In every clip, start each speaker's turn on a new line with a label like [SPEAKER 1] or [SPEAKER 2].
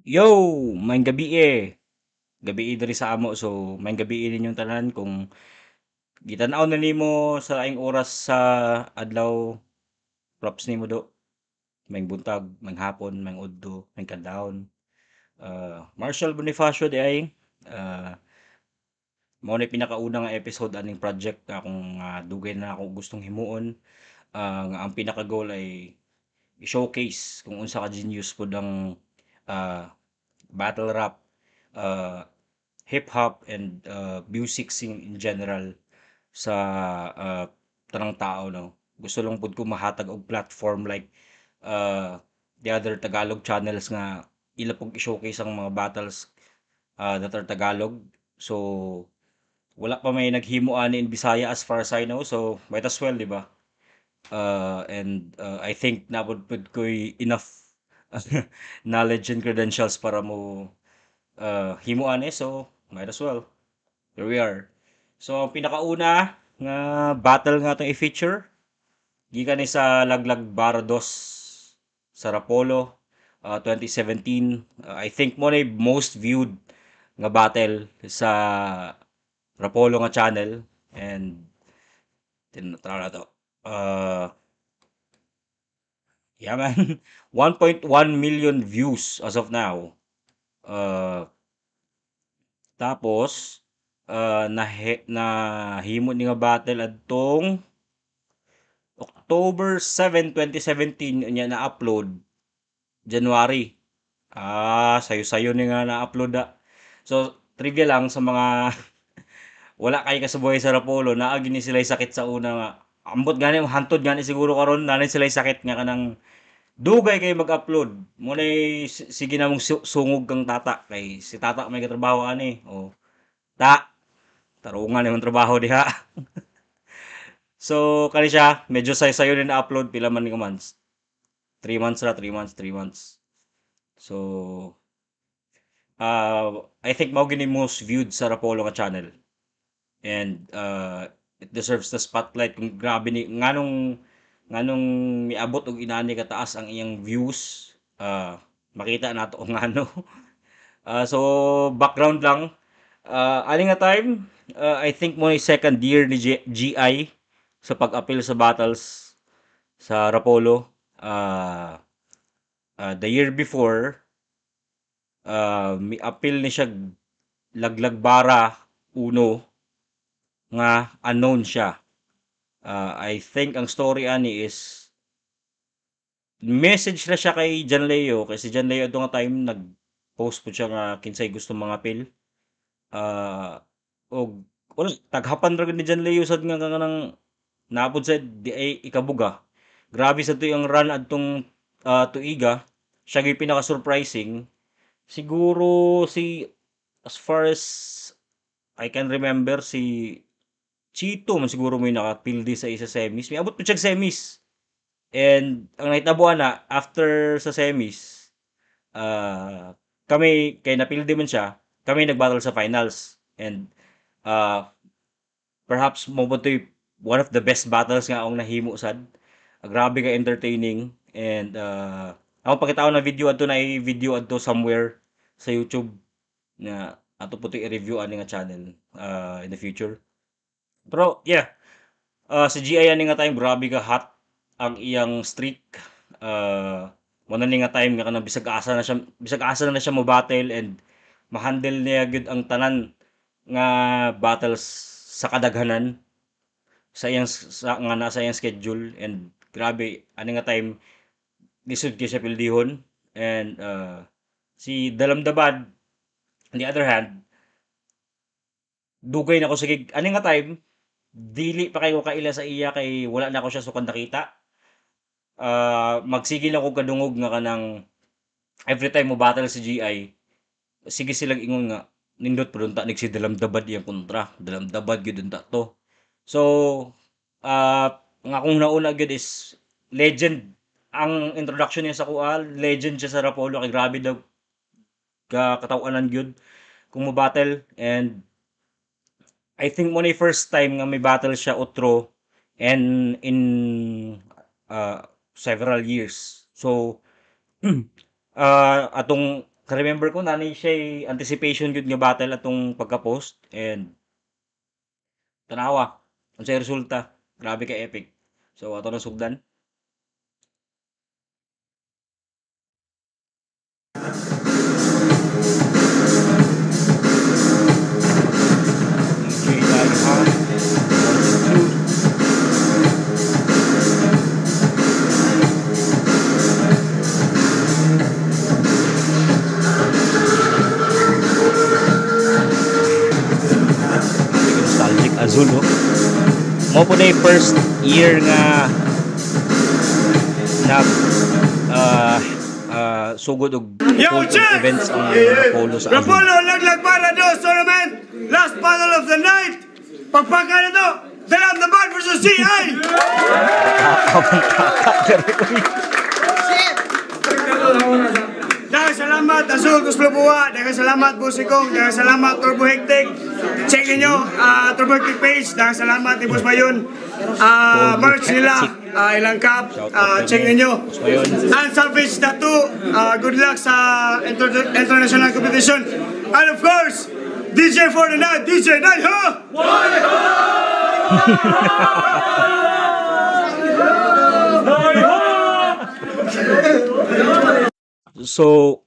[SPEAKER 1] Yo, maayong gabii. Gabii diri sa amo, so maayong gabii ninyong tanan kung gitan-aw na nimo sa laing oras sa adlaw, props nimo do. Maayong buntag, maayong hapon, maayong udto, maayong kadlawon. Marshall Bonifacio diay. Mao ni pinakauna nga episode aning project nga akong dugay na ako gustong himuon. Nga ang pinaka goal ay i-showcase kung unsa ka genius pud ang battle rap, hip hop and music scene in general sa tanang tao, no. Gusto lang pud ko mahatag og platform like the other Tagalog channels nga ila pug i-showcase ang mga battles that are Tagalog. So wala pa may naghimo ani in Bisaya as far as I know, so might as well, di ba? And I think naa pud pud ko'y enough knowledge and credentials para mo himo ani, so might as well. Here we are. So ang pinakauna nga battle nga atong i-feature gikan ni sa Laglag Bara Dos sa Rapolo, 2017. I think mao na most viewed nga battle sa Rapolo nga channel and tinatawag na to. Yeah man, 1.1 million views as of now. Tapos nahimo ni nga battle adtong October 7, 2017, unya na-upload January. Ah, sayo-sayo ni nga na-upload da. So trivia lang sa mga wala kay kasubuhay sa Rapolo, naa gyud ni sila sakit sa una nga ambot gani hantod gani siguro karon naa ni sila sakit nga kanang dugay kay mag-upload. Mao nay sige namong sungog kang Tata kay si Tata may katrabaho ani. O ta tarungan imong trabaho diha. So kani siya medyo sayo-sayo ni na-upload, pila man ka months? 3 months ra, 3 months, 3 months. So I think mao gyud ni most viewed sa Rapolo nga channel. And it deserves the spotlight kung grabe ni nganong miabot og inani kataas ang iyang views, makita nato kung ngano. So background lang, ani nga time, I think mao ni second year ni GI sa pag-apil sa battles sa Rapolo. The year before, mi-apil ni siya Laglag Bara Uno nga unknown siya. I think ang story ani is message na siya kay John Leo kasi si John Leo adto nga time nag-post pud siya nga kinsay gusto mangapil. Og wala, taghapan ra gud ni John Leo sad nga kanang naa pud sad di ay ikabuga. Grabe sad to ang run adtong tuiga. Siya gyud pinaka-surprising. Siguro si, as far as I can remember, si Chito man siguro mo'y nakapildi sa isa semis. Miabot pud siya semis. And ang nahitabo ana after sa semis, kami kay napildi man siya, kami nag-battle sa finals. And perhaps mao ba to'y one of the best battles nga akong nahimo sad. Grabe ka entertaining and ako pakitaon na video adto, na video adto somewhere sa YouTube na ato po to i-review ani nga channel in the future. Pero yeah, si GI ani nga time grabe ka hot ang iyang streak. Mao na ni nga time nga kanang bisag asa na siya mo battle and ma-handle niya gyud ang tanan nga battles sa kadaghanan sa iyang sa nga nasa iyang schedule and grabe ani nga time lisod kay siya pildihon. And si Dalamdabad, on the other hand, dugay na ko sige ani nga time dili pa kayo kaila sa iya kay wala na ko siya sukad nakita. Magsige lang ko kadungog nga kanang every time mo battle si GI, sige silang ingon nga nindot pud unta nig si Dalamdabad iyang kontra, Dalamdabad gyud unta to. So ang akong nauna gyud is legend ang introduction niya sa kuha, legend siya sa Rapolo kay grabe daw ka kataw-anan gyud kung mo battle. And I think mao ni first time nga may battle siya otro and in several years. So atong Ka-remember ko naa ni siya anticipation gyud nga battle atong pagka-post and tanawa unsay resulta. Grabe ka epic. So ato nang sugdan. DJ Daiha, 1 and 2. Nostalgic Azul, oh. Mao po na yung first year nga nag sugod og
[SPEAKER 2] Yo,
[SPEAKER 1] hold og
[SPEAKER 2] check!
[SPEAKER 1] Events ang Rapolo sa Azul.
[SPEAKER 2] Rapolo, Laglag para dos tournament! Last battle of the night! Pagpaka na to! Dalam the Band versus CI! Daghang salamat, Azul Kuslubuwa. Daghang salamat, Busikong. Daghang salamat, Turbo Hectic. Check ninyo, Turbo Hectic page. Daghang salamat ni Boss Mayon. Merch nila, ilang cup.
[SPEAKER 1] Shout out
[SPEAKER 2] Check
[SPEAKER 1] kay
[SPEAKER 2] ninyo.
[SPEAKER 1] Boss Mayon.
[SPEAKER 2] Unselfish Tattoo. Good luck sa international competition. And of course, DJ for the night, DJ Night, huh?
[SPEAKER 1] So,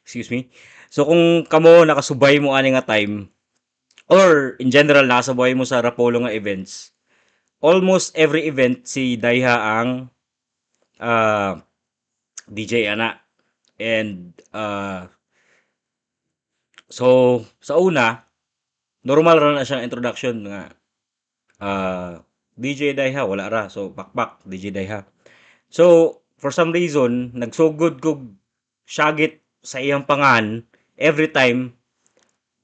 [SPEAKER 1] excuse me. So kung kamo nakasubay mo ani nga time or in general nakasubay mo sa Rapolo nga events, almost every event si Daiha ang DJ ana. And so sa una normal ra na siyang introduction nga DJ Daiha, wala ra. So pakpak DJ Daiha. So for some reason nagsugod kog syagit sa iyang pangan every time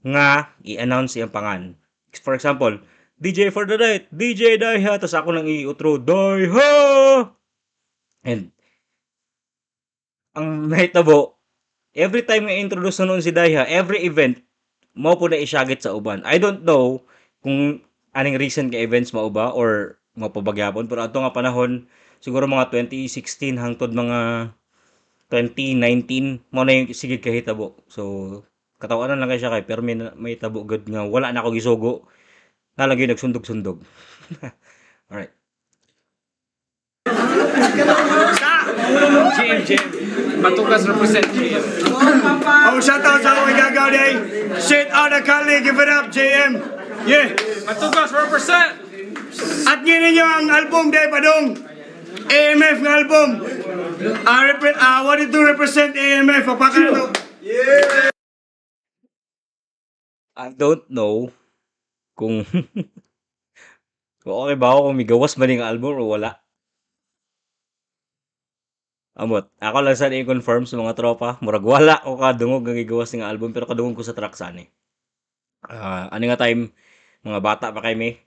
[SPEAKER 1] nga i-announce iyang pangan. For example, DJ for the night, DJ Daiha, tas ako nang i-outro, Daiha! And ang nahitabo, every time nga introduce na noon si Daiha, every event, mao po na isyagit sa uban. I don't know kung aning recent nga events mao ba or mao pa ba gyapon, pero ato nga panahon, siguro mga 2016 hangtod mga 2019, mao na yung sige kahitabo. So, katawanan lang kay siya kay pero may tabo gud nga wala na ako gisugo. Nalagay nagsundog-sundog. Alright.
[SPEAKER 3] GM, GM. Matugas represent GM.
[SPEAKER 2] Oh, shout out sa akong igagaw day. Shit out of Cali, give it up, JM. Yeah.
[SPEAKER 3] Matugas represent!
[SPEAKER 2] At ngayon ninyo ang album day padong. AMF nga album. Wanted to represent AMF. Pagpaka na to.
[SPEAKER 1] I don't know kung okay ba ako kung migawas ba ning album o wala. Amot, ako lang sana i-confirm sa mga tropa. Murag wala ko kadungog ang gigawas ning album pero kadungog ko sa track sani. Ani nga time mga bata pa kami.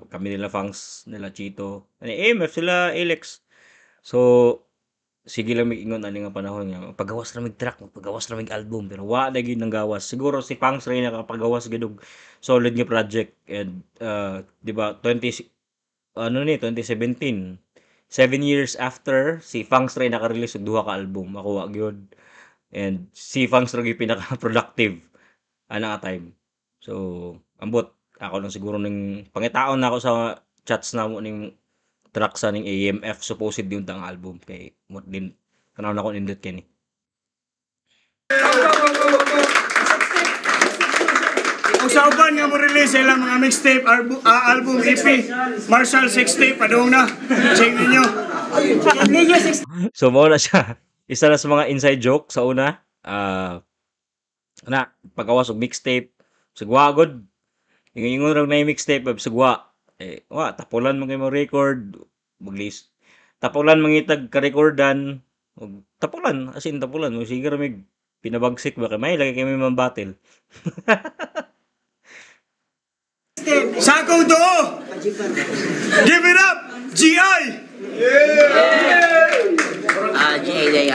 [SPEAKER 1] Kami nila Fangs, nila Chito, ani AMF sila Alex. So sige lang mig-ingon ani nga panahon nga pagawas ra mig track, pagawas ra mig album pero wa na gyud nang gawas. Siguro si Fangs ra nakapagawas gyud og solid nga project and di ba 20 ano ni 2017, 7 years after si Fangs ra naka-release og duha ka album, makuha gyud. And si Fangs ra gyud pinaka-productive ana nga time. So ambot ako lang siguro ning pangitaon na ako sa chats namo ning track sa ning AMF supposed yung tang album kay mo din tanaw na ko nindot kini.
[SPEAKER 2] Kung sa uban nga mo release ilang mga mixtape, album, EP, Marshall 60, padung na. Check ninyo.
[SPEAKER 1] So mao na siya. Isa na sa mga inside joke sa una. Na pagawas og mixtape, sugwa gud. Ingon ra na yung mixtape ab sugwa. Wa tapulan man kay mo record, maglis. Tapulan mangitag ka-recordan, og tapulan, as in tapulan mo sige ra mig pinabagsik ba kay may lagi kay may man battle.
[SPEAKER 2] Sa akong tuo. Give it up, GI.
[SPEAKER 4] GA day,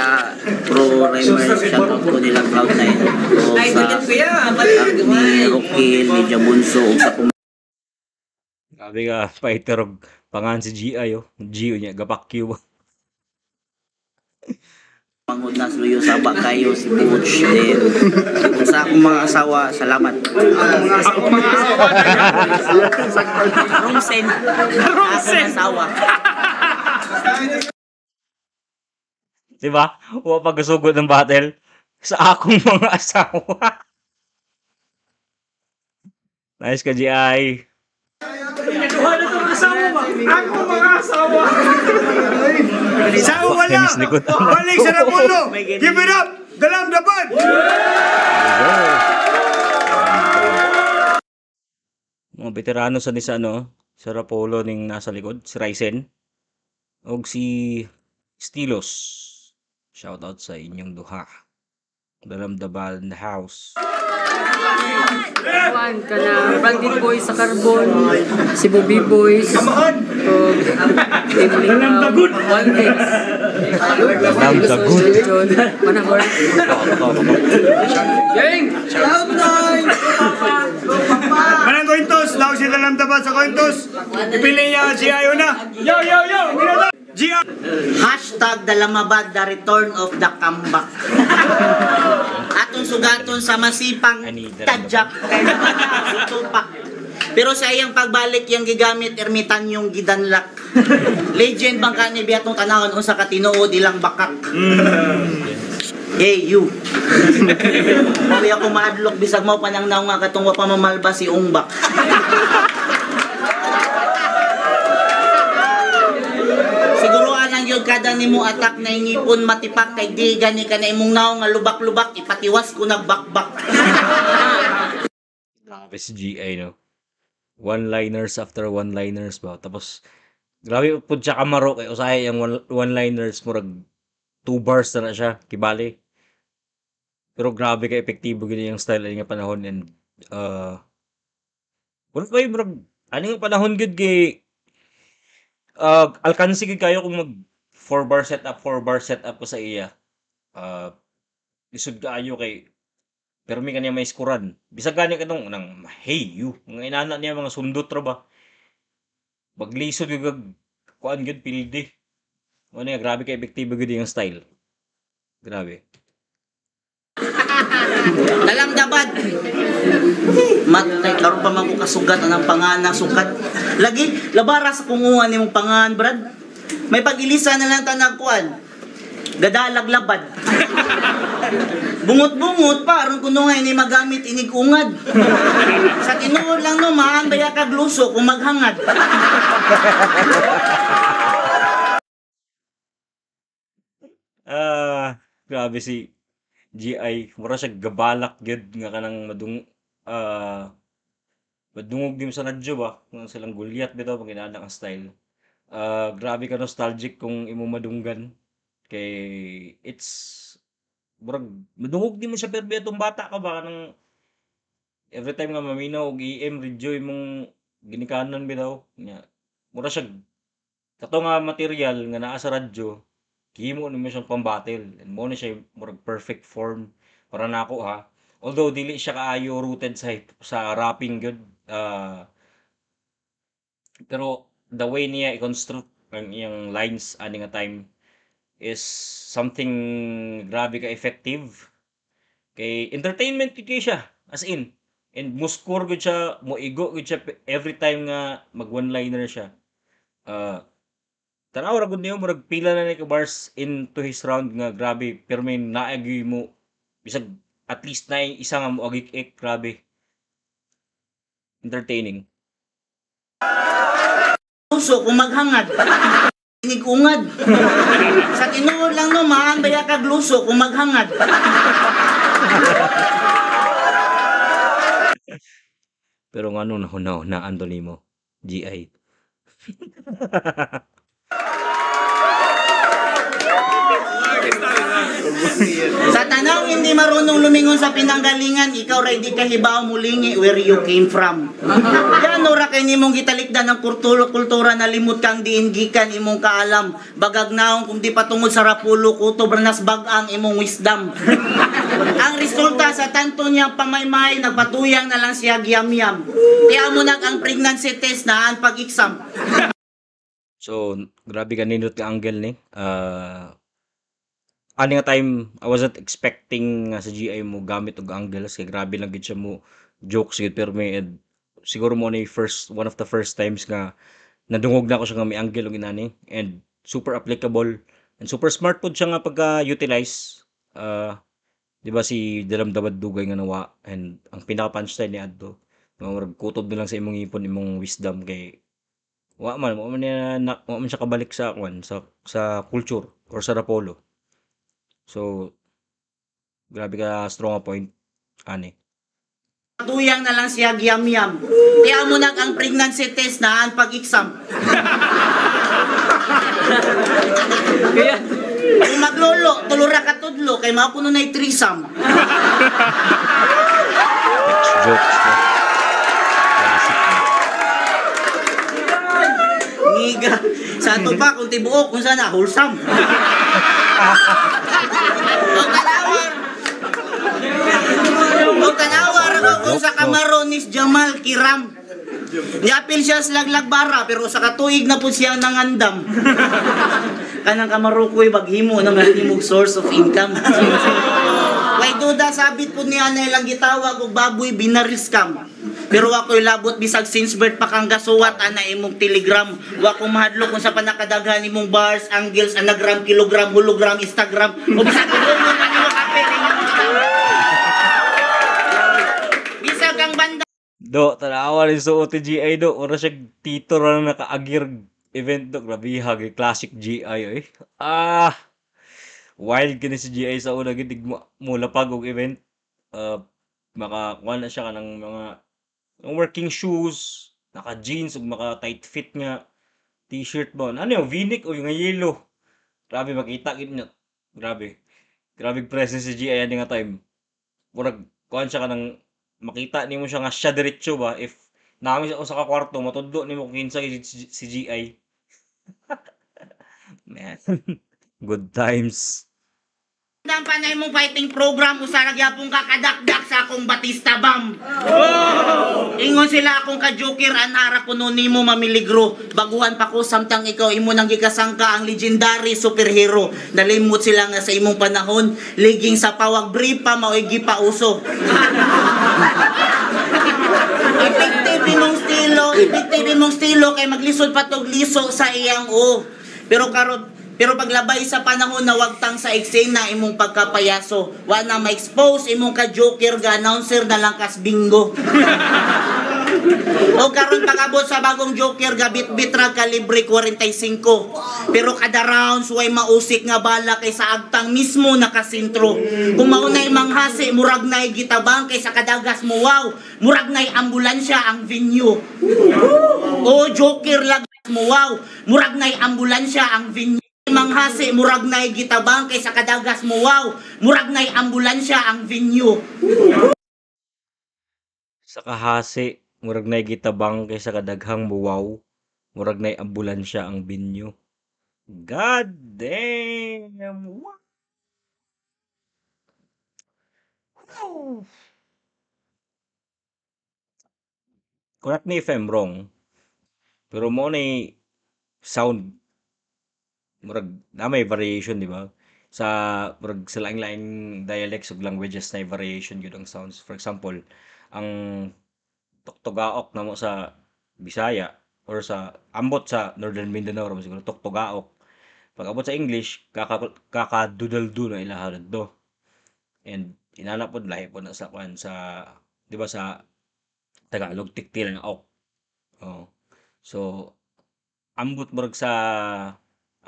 [SPEAKER 4] pro Raymer, shoutout ko nila Cloud9. O sa ni Rokil, ni Jabunso, ug sa
[SPEAKER 1] Grabe ka, fighter og pangan si GI oh. G niya gapakyo ba.
[SPEAKER 4] Manghod na Luyo Saba kayo si Butch then ug sa akong mga asawa, salamat.
[SPEAKER 3] Ako mga asawa.
[SPEAKER 4] Rungsen. Akong asawa.
[SPEAKER 1] Di ba? Wa pa gasugod ng battle sa akong mga asawa. Nice ka, GI.
[SPEAKER 3] Ako mga asawa.
[SPEAKER 2] Sa wala!
[SPEAKER 1] Miss Likot.
[SPEAKER 2] Balik sa Rapulo! Give it up! Dalam dapat!
[SPEAKER 1] Mga veterano sa ni sa ano, sa Rapolo ning nasa likod, si Ryzen og si Stilos. Shout out sa inyong duha. Dalam Dabal in the house.
[SPEAKER 5] Juan, kana Brandon Boys sa Carbon, Cebu B-Boys, ug Team Lingaw, One X.
[SPEAKER 1] Dalam Dagut.
[SPEAKER 5] John, Manahor.
[SPEAKER 3] Gang!
[SPEAKER 2] Manang Cointos! Daw si Dalam dapat sa Cointos! Ipili niya ang GI una!
[SPEAKER 3] Yo, yo, yo!
[SPEAKER 2] GI!
[SPEAKER 4] #Dalamabad, the return of the comeback. Atong sugaton sa masipang
[SPEAKER 1] Ani,
[SPEAKER 4] tadyak kay naman si Tupac. Pero sa iyang pagbalik yang gigamit ermitan yung gidanlak. Legend bang kani biya atong tanawon unsa ka tinuod ilang bakak. Hey you. Mawi ako maadlok bisag mao panang naong nga katong wa pa mamalba si Ungbak. Siguro anang yun kada nimo atak na ingipon matipak kay di gani ka na imong naong nga lubak-lubak ipatiwas ko nagbakbak.
[SPEAKER 1] Grabe si GI, no? One-liners after one-liners ba? Tapos, grabe po siya kamaro kay usahay ang one-liners, murag 2 bars na na siya, kibali. Pero grabe ka epektibo gid yung style ani nga panahon and wala pa yung murag ani nga panahon gid kay alkansi gid kayo kung mag 4 bar setup, 4 bar setup ko sa iya. Lisod kaayo kay pero may kanya may skuran. Bisag gani katong nang hey you, mga inana niya mga sundot ra ba. Baglisod gyud kag kuan gyud pildi. Mo niya grabe ka epektibo gyud yung style. Grabe.
[SPEAKER 4] Dalam dabad. Matay karon pa man ko kasugat anang pangana sukat. Lagi labara sa kunguan nimong pangan, brad. May pag-ilisa na lang tanang kuan. Gadalag labad. Bungot-bungot pa aron kuno nga ini magamit inig ungad. Sa tinuod lang no maan baya kag luso kung maghangad.
[SPEAKER 1] Ah, grabe si GI. Mura siya gabalak gyud nga kanang madung madungog din sa radyo ba kung silang Goliath bitaw pag inana ang style. Grabe ka nostalgic kung imo madunggan kay it's murag madungog din mo siya pero atong bata ka ba kanang every time nga maminaw og EM radio imong ginikanan bitaw nya mura siya kato nga material nga naa sa radyo gihimo nimo siyang pambattle and mo ni siya murag perfect form para nako ha. Although dili siya kaayo rooted sa rapping gyud, pero the way niya i-construct ang iyang lines ani nga time is something grabe ka effective kay entertainment gyud kay siya as in, and mo score gyud siya, mo igo gyud siya every time nga mag one liner siya. Tanaw ra gud niyo murag pila na ni ka bars into his round nga grabe pero may naagi mo bisag at least na isa nga mo agik-ik, grabe entertaining.
[SPEAKER 4] Luso kung maghangad. Inig ungad. Sa tinuod lang no maan baya kag luso kung maghangad.
[SPEAKER 1] Pero ngano na hunaw na Anthony mo GI.
[SPEAKER 4] Sa tanang hindi marunong lumingon sa pinanggalingan, ikaw ray di kahibaw mulingi where you came from. Yan ora kay nimong gitalikdan ang kultura na limot kang diin gikan imong kaalam. Bagag naong kung di patungod sa rapulo kutob ranas bag-ang imong wisdom. Ang resulta sa tanto niyang pamaymay, nagpatuyang na lang siya giyam-yam. Kaya mo nag ang pregnancy test na ang pag-exam.
[SPEAKER 1] So, grabe ka nindot ka angle ni. Ani nga time, I wasn't expecting nga sa GI mo gamit og angles kay grabe lang gid siya mo jokes gid permi, and siguro mo ni first one of the first times nga nadungog na ko siya nga may angle og inani, and super applicable and super smart pod siya nga pagka-utilize. Di ba si Dalamdamad dugay nga nawa, and ang pinaka punchline ni adto nga murag kutob na lang sa imong ngipon imong wisdom kay wa man niya na, wa man siya kabalik sa kwan, sa culture or sa Rapolo. So grabe ka strong nga point ani.
[SPEAKER 4] Tuyang na lang siya yam-yam. Kaya mo nang ang pregnancy test na ang pag-exam.
[SPEAKER 5] Kaya,
[SPEAKER 4] Kung maglolo, tulura ka tudlo, kay mao kuno na'y threesome.
[SPEAKER 1] Text jokes to. Classic na.
[SPEAKER 4] Ngiga. Sa ato pa, kung tibuok, kung sana, wholesome. O tanawar. O tanawar ako kung sa kamaro ni Jamal Kiram. Niapil siya sa laglag bara, pero sa katuig na po siya nangandam. Kanang kamaro ko'y baghimo na mahimog source of income. Way duda sabit po niya na ilang gitawag og baboy binary scam. Pero ako'y labot bisag since birth pa kang gasuwat ana imong telegram. Wa ko mahadlok kung sa panakadaghan imong bars, angles, anagram, kilogram, hologram, Instagram o bisag ulungon man nimo kape inyong. Bisag ang banda
[SPEAKER 1] Do, tanawa rin sa OTGI do. Ora siya tito ra na nakaagir event do. Grabe ha, classic GI oy. Ah, wild kini si GI sa una gid mo, mo lapag og event. Makakuha na siya kanang mga ang working shoes, naka jeans ug maka tight fit nga t-shirt ba. Ano yung V-neck o yung nga yellow. Grabe makita gid niya. Grabe. Grabe presence si GI ani nga time. Murag kuan siya kanang makita nimo siya nga siya diretso ba, if naami sa usa ka kwarto matudlo nimo kung kinsa si GI. Man. Good times.
[SPEAKER 4] Ang panay mong fighting program usa ra gyapon ka kadakdak sa akong Batista Bam. Ingon sila akong ka-joker anara kuno nimo mamiligro. Baguhan pa ko samtang ikaw imo nang gikasangka ang legendary superhero. Nalimot sila nga sa imong panahon liging sa pawag brief pa mao'y gipauso. Effective imong estilo, effective imong estilo kay maglisod pa tog liso sa iyang o. Pero karon, pero paglabay sa panahon na wagtang sa eksena imong pagkapayaso, wa na ma-expose imong ka-joker ga announcer na lang kas bingo. O karon pag-abot sa bagong joker ga bit-bit ra kalibre 45. Pero kada rounds way mausik nga bala kay sa agtang mismo nakasintro. Kung maunay manghasi murag nay gitabang kay sa kadagas mo wow, murag nay ambulansya ang venue. O joker lag mo wow, murag nay ambulansya ang venue. Manghasi murag nay gitabang kay sa kadagas mo wow, murag nay ambulansya ang venue.
[SPEAKER 1] Sa kahasi, murag nay gitabang kay sa kadaghang muwaw, murag nay ambulansya ang venue. God damn! What? Woo! Correct me if I'm wrong, pero mo na sound murag na may variation, di ba? Sa murag sa laing-laing dialects ug languages na variation gyud ang sounds. For example, ang tuktugaok namo sa Bisaya or sa ambot sa Northern Mindanao ra siguro tuktugaok. Pag abot sa English, kakadudaldu na ilaha do. And inana pod lahi pod na sa kwan sa, di ba, sa Tagalog tiktil nga ok. Oh. So ambot murag sa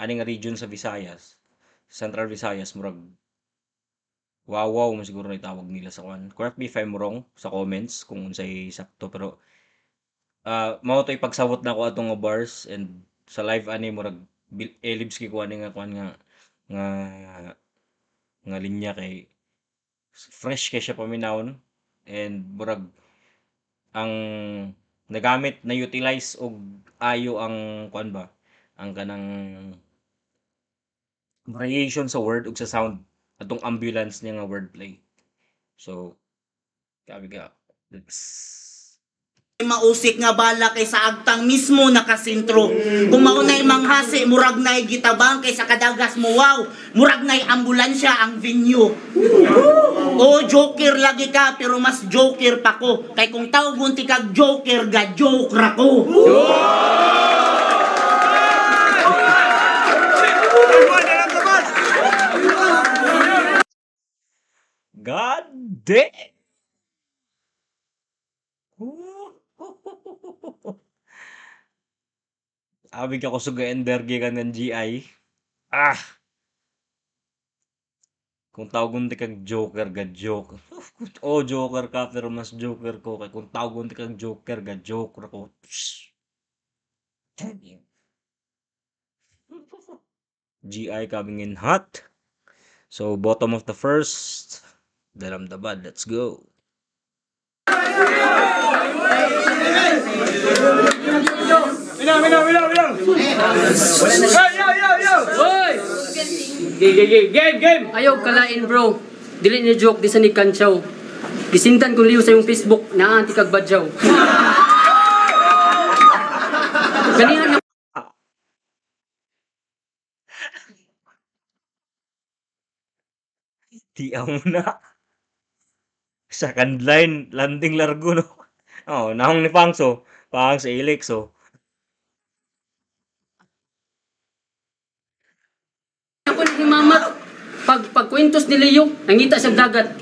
[SPEAKER 1] ani nga region sa Visayas, Central Visayas, murag wawaw mo siguro na itawag nila sa kwan. Correct me if I'm wrong sa comments kung unsay sakto, pero mao to ipagsabot na ko atong nga bars, and sa live ani murag elibs kay ko ani nga kwan nga nga nga linya kay fresh kay siya paminawon, and murag ang nagamit na utilize og ayo ang kwan ba, ang kanang variation sa word ug sa sound atong ambulance niya nga wordplay. So grabe ka.
[SPEAKER 4] Mausik nga bala kay sa agtang mismo nakasentro. Kung maunay manghasi, murag nay gitabang kay sa kadagas mo wow, murag nay ambulansya ang venue. O joker lagi ka pero mas joker pa ko. Kay kung tawgon ti kag joker ga joke ra ko.
[SPEAKER 1] God damn! Abi ka kusog nga energy ka ng GI. Ah! Kung tawagon ti kag joker ga joke. Oh, joker ka pero mas joker ko kay kung tawagon ti kag joker ga joke ra ko. Damn. GI coming in hot. So bottom of the first. Dalamdabad, let's go.
[SPEAKER 3] Minaw, minaw, minaw, minaw! Hey, yo, yo, yo!
[SPEAKER 5] Hoy!
[SPEAKER 3] Game, game, game, game!
[SPEAKER 5] Ayaw kalain bro. Dili ni joke di sa ni kantsaw. Gisintan kong liw sa iyong Facebook naa anti kag badyaw. Ganihan na
[SPEAKER 1] Tiaw mo na. Second line, landing largo no. Oh, nahong ni Pangso. Pang sa Elix oh.
[SPEAKER 5] ako ni mama pag pagkwentos ni Leo, nangita siyang dagat.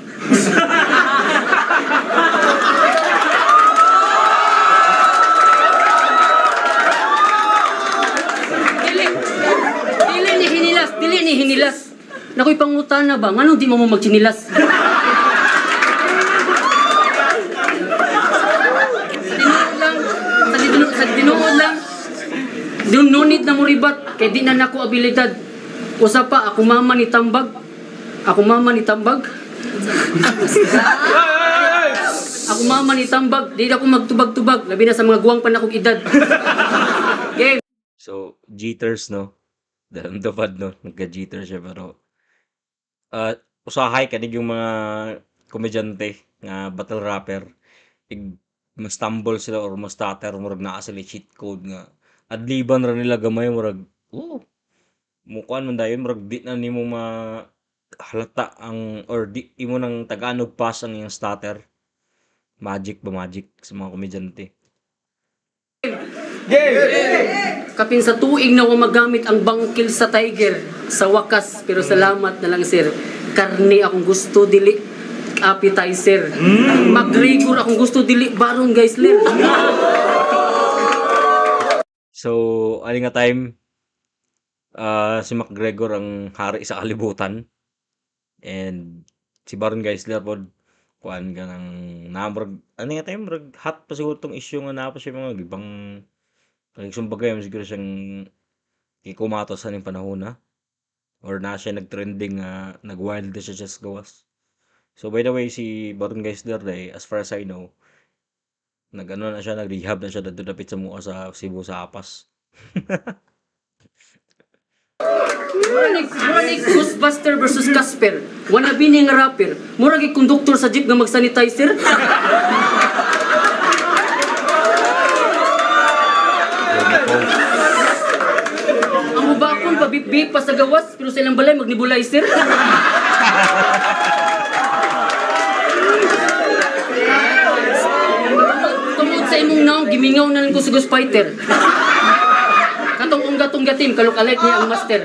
[SPEAKER 5] Dili, dili ni hinilas, dili ni hinilas. Nakoy pangutana ba, nganong di mo mo magchinilas? Sa tinuod lang, sa tinuod lang, dun no need na muribat, kay di na nako abilidad. Usa pa, ako mama ni Tambag. Ako mama ni Tambag. Ako mama ni Tambag, di ako magtubag-tubag, labi na sa mga guwang pa na akong edad. Game.
[SPEAKER 1] So, jitters no. Dalamdabad no, nagka-jitter siya pero usahay kanig yung mga komedyante nga battle rapper. Ig mas-stumble sila or mas-stutter murag naa sila cheat code nga adliban ra nila gamay murag oh mukuan man dayon murag di na nimo mahalata ang or di imo nang tagaan og pass ang iyang stutter. Magic ba magic sa mga komedyante.
[SPEAKER 5] Kapin sa tuig na wa magamit ang bangkil sa tiger. Sa wakas, pero salamat na lang sir. Karne akong gusto dili appetizer. McGregor akong gusto dili Baron Geisler.
[SPEAKER 1] So, ani nga time si McGregor ang hari sa kalibutan. And si Baron Geisler pod kuan ka ng namurag ani nga time murag hot pa siguro tong issue nga naa pa siya mga gibang nagsumbagay man siguro siyang gikumato sa ning panahon na or na siya nagtrending nga nag-wild na siya sa gawas. So by the way, si Baron Geisler day, as far as I know, nag-ano na siya, nag-rehab na siya dadto dapit sa mua sa Cebu sa Apas.
[SPEAKER 5] Mura ni Ghostbuster versus Casper. Wannabe ni nga rapper. Mura gyud konduktor sa jeep nga mag-sanitizer. Ang mubakon pabip-bip pa sa gawas pero sa ilang balay magnebulizer. Tungod sa imong naong gimingaw na lang ko sa Ghost Fighter. Katong ungga-tungga team kaluk-alike niya ang master.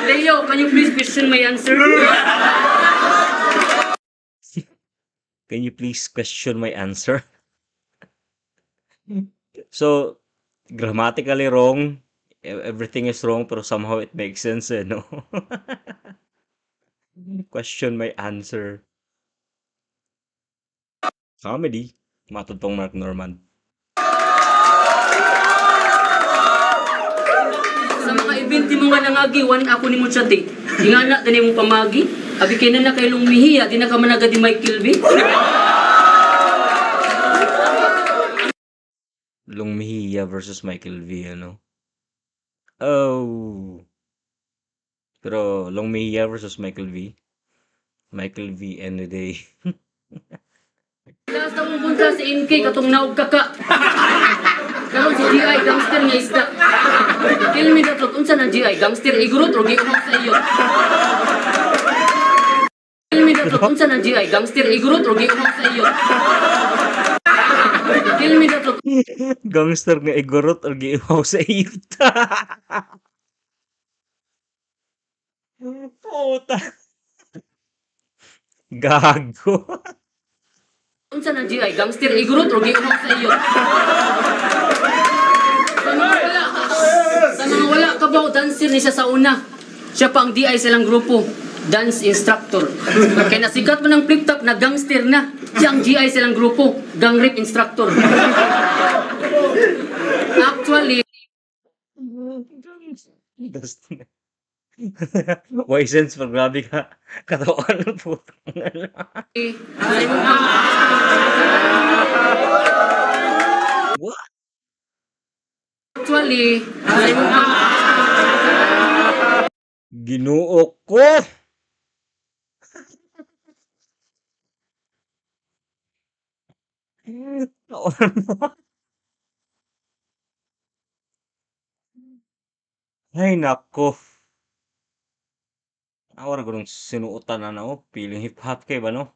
[SPEAKER 5] Leo, can you please question my answer?
[SPEAKER 1] Can you please question my answer? So, grammatically wrong, everything is wrong, pero somehow it makes sense, eh, no? Question my answer. Comedy. Matod tong Mark Norman.
[SPEAKER 5] Sa mga event mo nga nangagi, wan ako ni mo chat eh. Ingana tani mo pamagi. Abi kay na kay lumihiya, di na ka managa di Michael B.
[SPEAKER 1] Long Mejia versus Michael V, ano? Oh. Pero Long Mejia versus Michael V. Michael V any day.
[SPEAKER 5] Last akong punta si NK katong naog kaka. Karon si GI gangster nga isda. Tell me the truth, unsa na GI gangster igurot o giuhaw sa iyo? Tell me the truth, unsa na GI gangster igurot o giuhaw sa iyo? Tell me the truth.
[SPEAKER 1] Gangster nga igurot or giuhaw sa iyo. Puta. Gago.
[SPEAKER 5] Unsa na GI gangster igurot o giuhaw sa iyo? Sa mga wala kabaw, dancer ni siya sa una. Siya pa ang DI sa ilang grupo, dance instructor. Kaya nasikat mo ng flip top na gangster na. Siya ang GI sa ilang grupo, gang rape instructor. Actually,
[SPEAKER 1] Why sense pag grabe ka katawan ng putang. What?
[SPEAKER 5] Actually,
[SPEAKER 1] Ginoo ko. Ay nako. Awa ra gud sinuotan na oh, feeling hip hop kay ba no?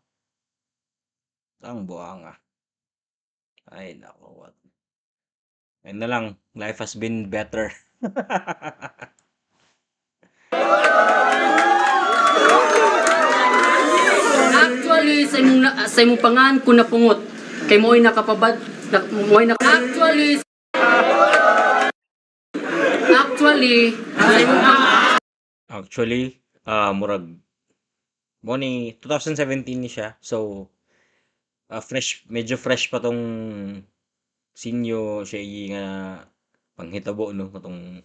[SPEAKER 1] Ang buanga. Ay nako, what. Ayun na lang, life has been better.
[SPEAKER 5] Actually, sa imong pangan ko napungot. Kay mo'y nakapabad, na, mo'y na, actually, actually, sa imong
[SPEAKER 1] Actually, murag mo ni 2017 ni siya. So, fresh, medyo fresh pa tong sinyo siya nga panghitabo no, katong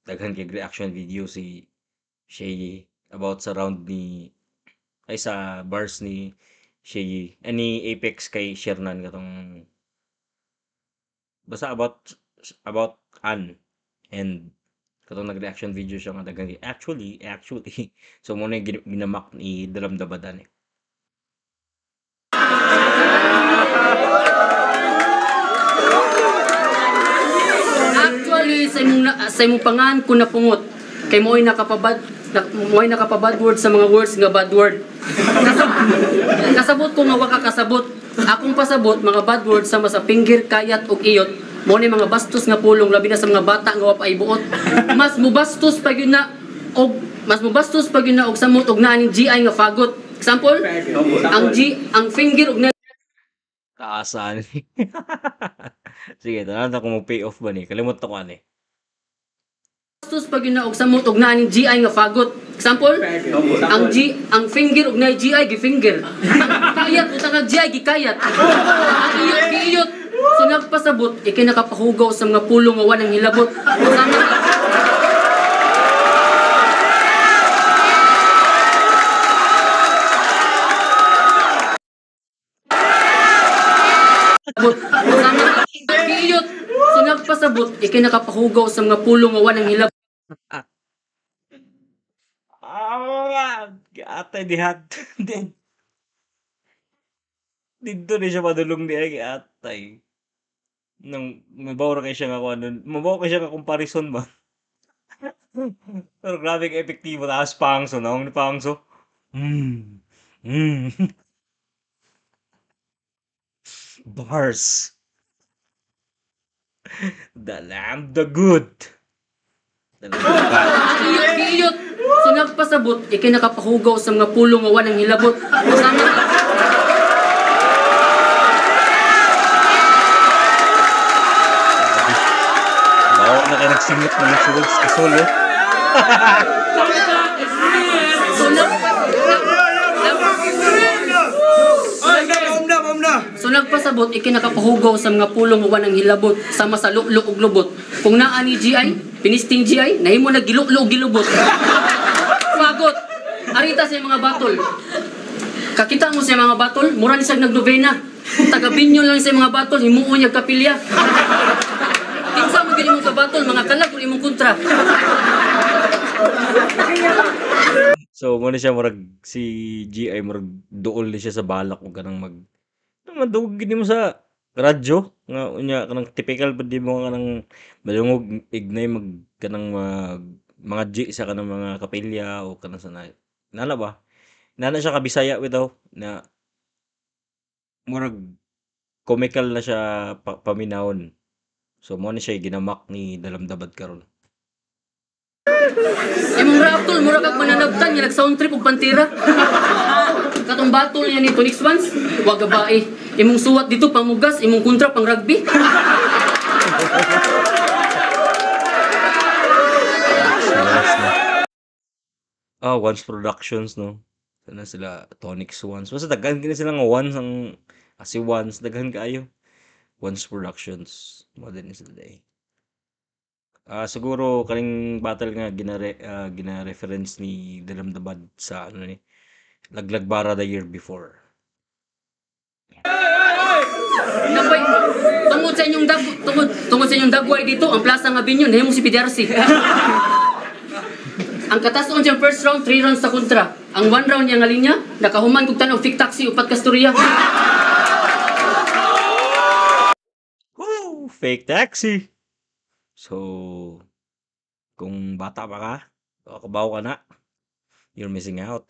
[SPEAKER 1] daghan kay reaction video si Shehyee about sa round ni ay sa bars ni Shehyee ani Apex kay Shernan katong basta about an and katong nag-reaction video siya nga daghan kay actually so mo na ginamak ni Dalamdabadan eh.
[SPEAKER 5] Actually, sa imong pangan ko napungot. Kay mo'y nakapabad, mo'y nakapabad word sa mga words nga bad word. Kasabot ko nga wa ka kasabot. Akong pasabot mga bad words sama sa pinggir, kayat ug iyot. Mo ni mga bastos nga pulong labi na sa mga bata nga wa pa ibuot. Mas mubastos pa gyud na og mas mubastos pa gyud na og samot og naa ning GI nga fagot. Example, ang G ang finger og na
[SPEAKER 1] Kaasaan. Sige, tanan na kung mag-pay off ba ni. Kalimot na ko ani.
[SPEAKER 5] Bastos pa gyud na og samot og naa ning GI nga fagot. Example, ang G ang finger og na GI gi finger. Ang kayat utang ang GI gikayat. Ang iyot giiyot. So nagpasabot ikay nakapahugaw sa mga pulong nga wanang hilabot. Sama giiyot. So nagpasabot ikay nakapahugaw sa mga pulong nga wanang hilabot.
[SPEAKER 1] Atay dihat. Dito ni siya madulong di ay atay. Nang mabaw ra kay siya nga kuan, mabaw kay siya nga comparison ba. Pero grabe ka epektibo taas pangso naong ni pangso. Bars. The lamb the good.
[SPEAKER 5] Iyot giiyot. So nagpasabot ikay nakapahugaw sa mga pulong nga wanang hilabot. Sama
[SPEAKER 1] Bawa na kayo nagsimot ng sulod sa solo.
[SPEAKER 5] So nagpasabot ikay nakapahugaw sa mga pulong nga wanang hilabot sama sa luklo ug lubot. Kung naa ni GI, pinisting GI, nahimo na giluklo ug gilubot. Fagot. Arita sa mga batol. Kakita mo sa mga batol, mura ni siyang nagnovena. Taga Binyo lang sa mga batol, himuon niya kapilya. Kinsa mo gini mong kabatol, mga kalag ug imong kontra.
[SPEAKER 1] So mo na siya murag si GI murag duol ni siya sa balak ug kanang mag Madungog gid nimo sa radyo nga unya kanang typical pud nimo nga kanang madungog ignay mag kanang mag mga G sa kanang mga kapilya o kanang sa na nana ba? Nana siya ka Bisaya bitaw na murag comical na siya paminawon. So mo ni siya ginamak ni Dalamdabad karon.
[SPEAKER 5] Imong rap tol, mura kag mananabtan nga nag-sound trip og pantira. Katong battle niya ni Tonic Swans, wag gabae. Imong suwat dito pamugas, imong kontra pang rugby.
[SPEAKER 1] Ah, Once Productions, no. Sana sila Tonic Swans. Basta daghan kini sila nga Once ang si Once daghan kaayo. Once Productions. Mo din sila day. Siguro kaning battle nga gina-reference ni Dalamdabad sa ano ni Laglag Bara the year before.
[SPEAKER 5] Napay, tungod sa inyong dag, tungod sa inyong dagway dito, ang Plaza nga Binyo, nahimo si PDRC. Ang katason siyang first round, 3 rounds sa kontra. Ang 1 round niya nga linya, nakahuman kog tan-aw fake taxi upat ka storya.
[SPEAKER 1] Woo! Fake taxi. So, kung bata pa ka, o kabaw ka na, you're missing out.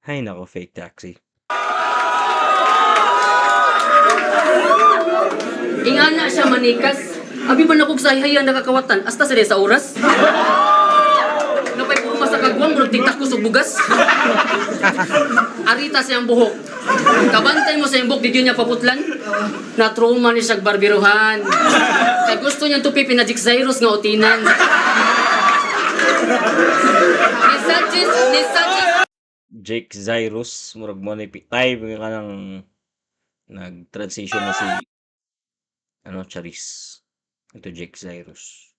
[SPEAKER 1] Ay nako, fake taxi.
[SPEAKER 5] Ingana siya manikas. Abi man ako sa hayhayan nakakawatan, hasta sa sa oras. Napay puma sa kagwang, murag tigtak ko sa bugas. Arita siyang buhok. Kabantay mo sa iyang buhok, di niya paputlan. Na-trauma ni siyang barbiruhan. Kay gusto niyang tupi, pinajik Cyrus nga utinan. Ni Sanchez.
[SPEAKER 1] Jake Zyrus, murag mo ni Pitay, mga kanang nag-transition na si ano, Charis. Ito Jake Zyrus.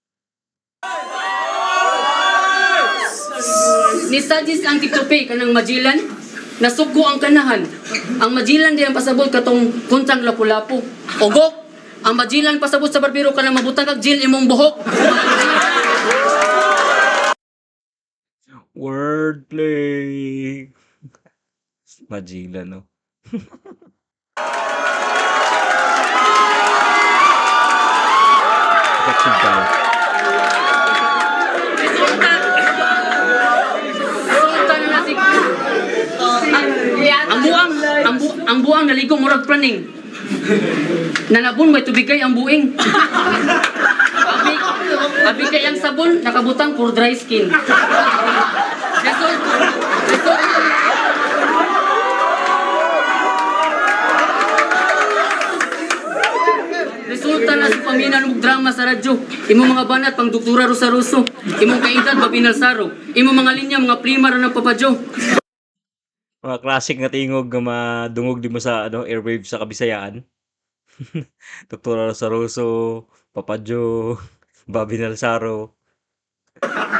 [SPEAKER 5] Ni Sanchez ang titupi kanang Magellan, nasuggo ang kanahan. Ang Magellan di ang pasabot katong kontrang lapu-lapu. Ugok, ang Magellan pasabot sa barbero kanang mabutang kag gel imong buhok.
[SPEAKER 1] Wordplay. Magellan, no? Effective daw.
[SPEAKER 5] Resulta na nasi. Ang buang naligo murag praning. Nanabon may tubigay ang buing. Abi kay ang sabon nakabutang for dry skin. Result. Resulta na sa paminan og drama sa radyo. Imong mga banat pang doktora Rosa Russo. Imong kaedad Babinal Saro. Imong mga linya mga prima ra ng Papa Joe.
[SPEAKER 1] Mga classic nga tingog nga madungog di mo sa ano airwaves sa Kabisayaan. Doktora Rosa Russo, Papa Joe, Bobby Nalsaro.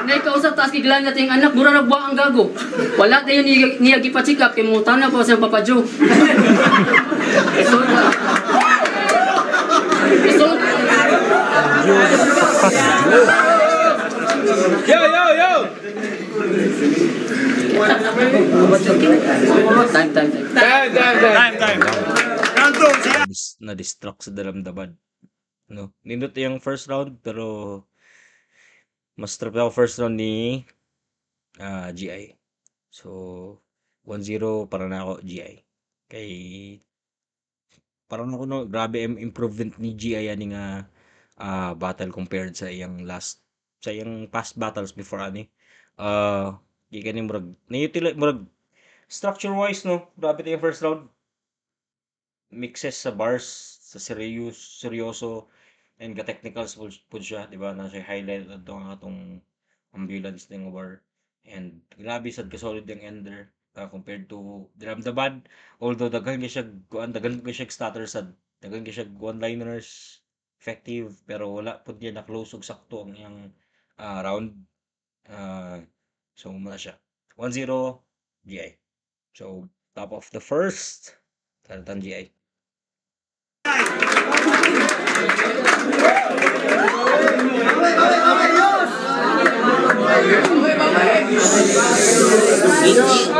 [SPEAKER 5] Nay kausa taas kiglan natin ang anak, mura na buwa ang gago. Wala tayo niya gipa-check up kay mangutana pa sa Papa Joe. Result.
[SPEAKER 3] Yo, yo, yo!
[SPEAKER 5] Time, time, time.
[SPEAKER 3] Time, time, time.
[SPEAKER 2] Time, time. Round 2, siya.
[SPEAKER 1] Na-distract sa Dalamdabad. No, nindot yung first round pero mas trip ako first round ni GI. So 1-0 para na ako GI. Kay parang ako no, grabe improvement ni GI ani nga battle compared sa iyang last sa iyang past battles before ani. Gikan ni murag na-utilize murag structure wise no, grabe yung first round. Mixes sa bars sa serious seryoso and ga technicals pud siya, di ba? Na siya highlight adto ang atong ambulance ning bar and grabe sad ka solid yung ender compared to Dalamdabad, although daghan kay siya kuan, daghan kay siya stutter sad, daghan kay siya one-liners effective pero wala pud niya na close og sakto ang iyang round. So muna siya 1-0 GI. So top of the first Taratan GI.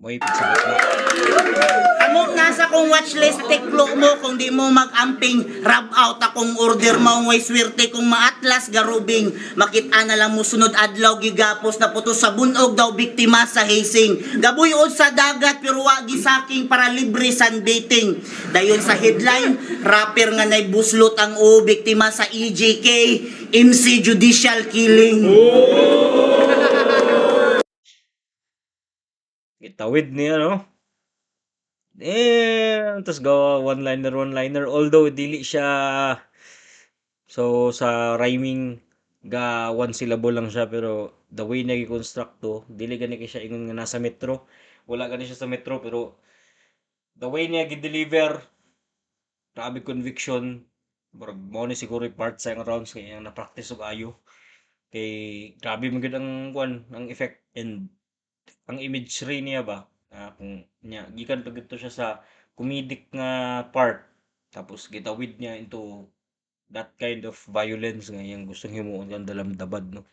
[SPEAKER 1] Mo'y pagsabot na.
[SPEAKER 4] Amo nasa kong watchlist teklo mo kung di mo mag-amping, rub out akong order mo way swerte kung maatlas garubing makita na lang mo sunod adlaw gigapos na puto sa bunog daw biktima sa hazing gabuyod sa dagat pero wa gisaking para libre sunbathing dayon sa headline rapper nga nay buslot ang o biktima sa EJK MC judicial killing.
[SPEAKER 1] Itawid niya, no? Eh, tapos gawa one-liner, one-liner. Although, dili siya, so, sa rhyming, ga one syllable lang siya, pero the way niya gi-construct to, dili gani kay siya ingon nga nasa metro. Wala gani siya sa metro, pero the way niya gi-deliver, grabe conviction. Murag mao ni siguro yung part sa iyang rounds kay iyang na-practice og ayo. Kay grabe man gyud ang kuan, ang effect and ang imagery niya ba. Ah, kung niya gikan pa gyud to siya sa comedic nga part tapos gitawid niya into that kind of violence nga iyang gustong himuon kan dalamdabad, no.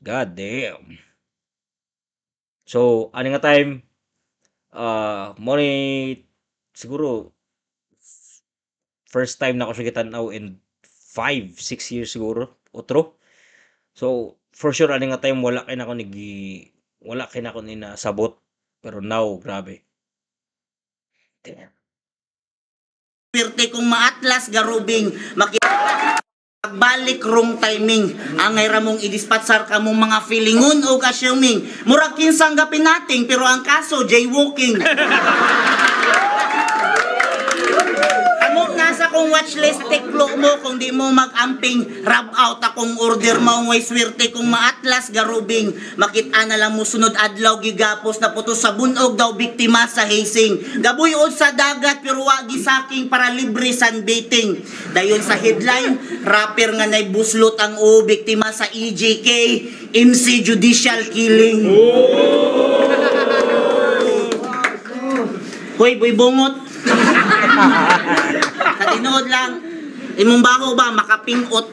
[SPEAKER 1] God damn. So ani nga time, mo ni siguro first time na ako siya gitan-aw in 5 6 years siguro otro. So for sure ani nga time wala kay nako ni nasabot, pero now grabe. Damn.
[SPEAKER 4] Swerte kung maatlas garubing balik wrong timing angay ramong idispatsar ka mong mga feelingon og assuming murag kinsang gapinating pero ang kaso jaywalking. Amo nasa kong watchlist teklo mo kung di mo mag-amping, rub out akong order mo way swerte kung maatlas garubing makita na lang mo sunod adlaw gigapos na puto sa bunog daw biktima sa hazing gabuyod sa dagat pero wa gisaking para libre sunbathing dayon sa headline rapper nga nay buslot ang o biktima sa EJK MC judicial killing. Hoy, boy bungot. Sa tinuod lang, imong baho ba makapingot.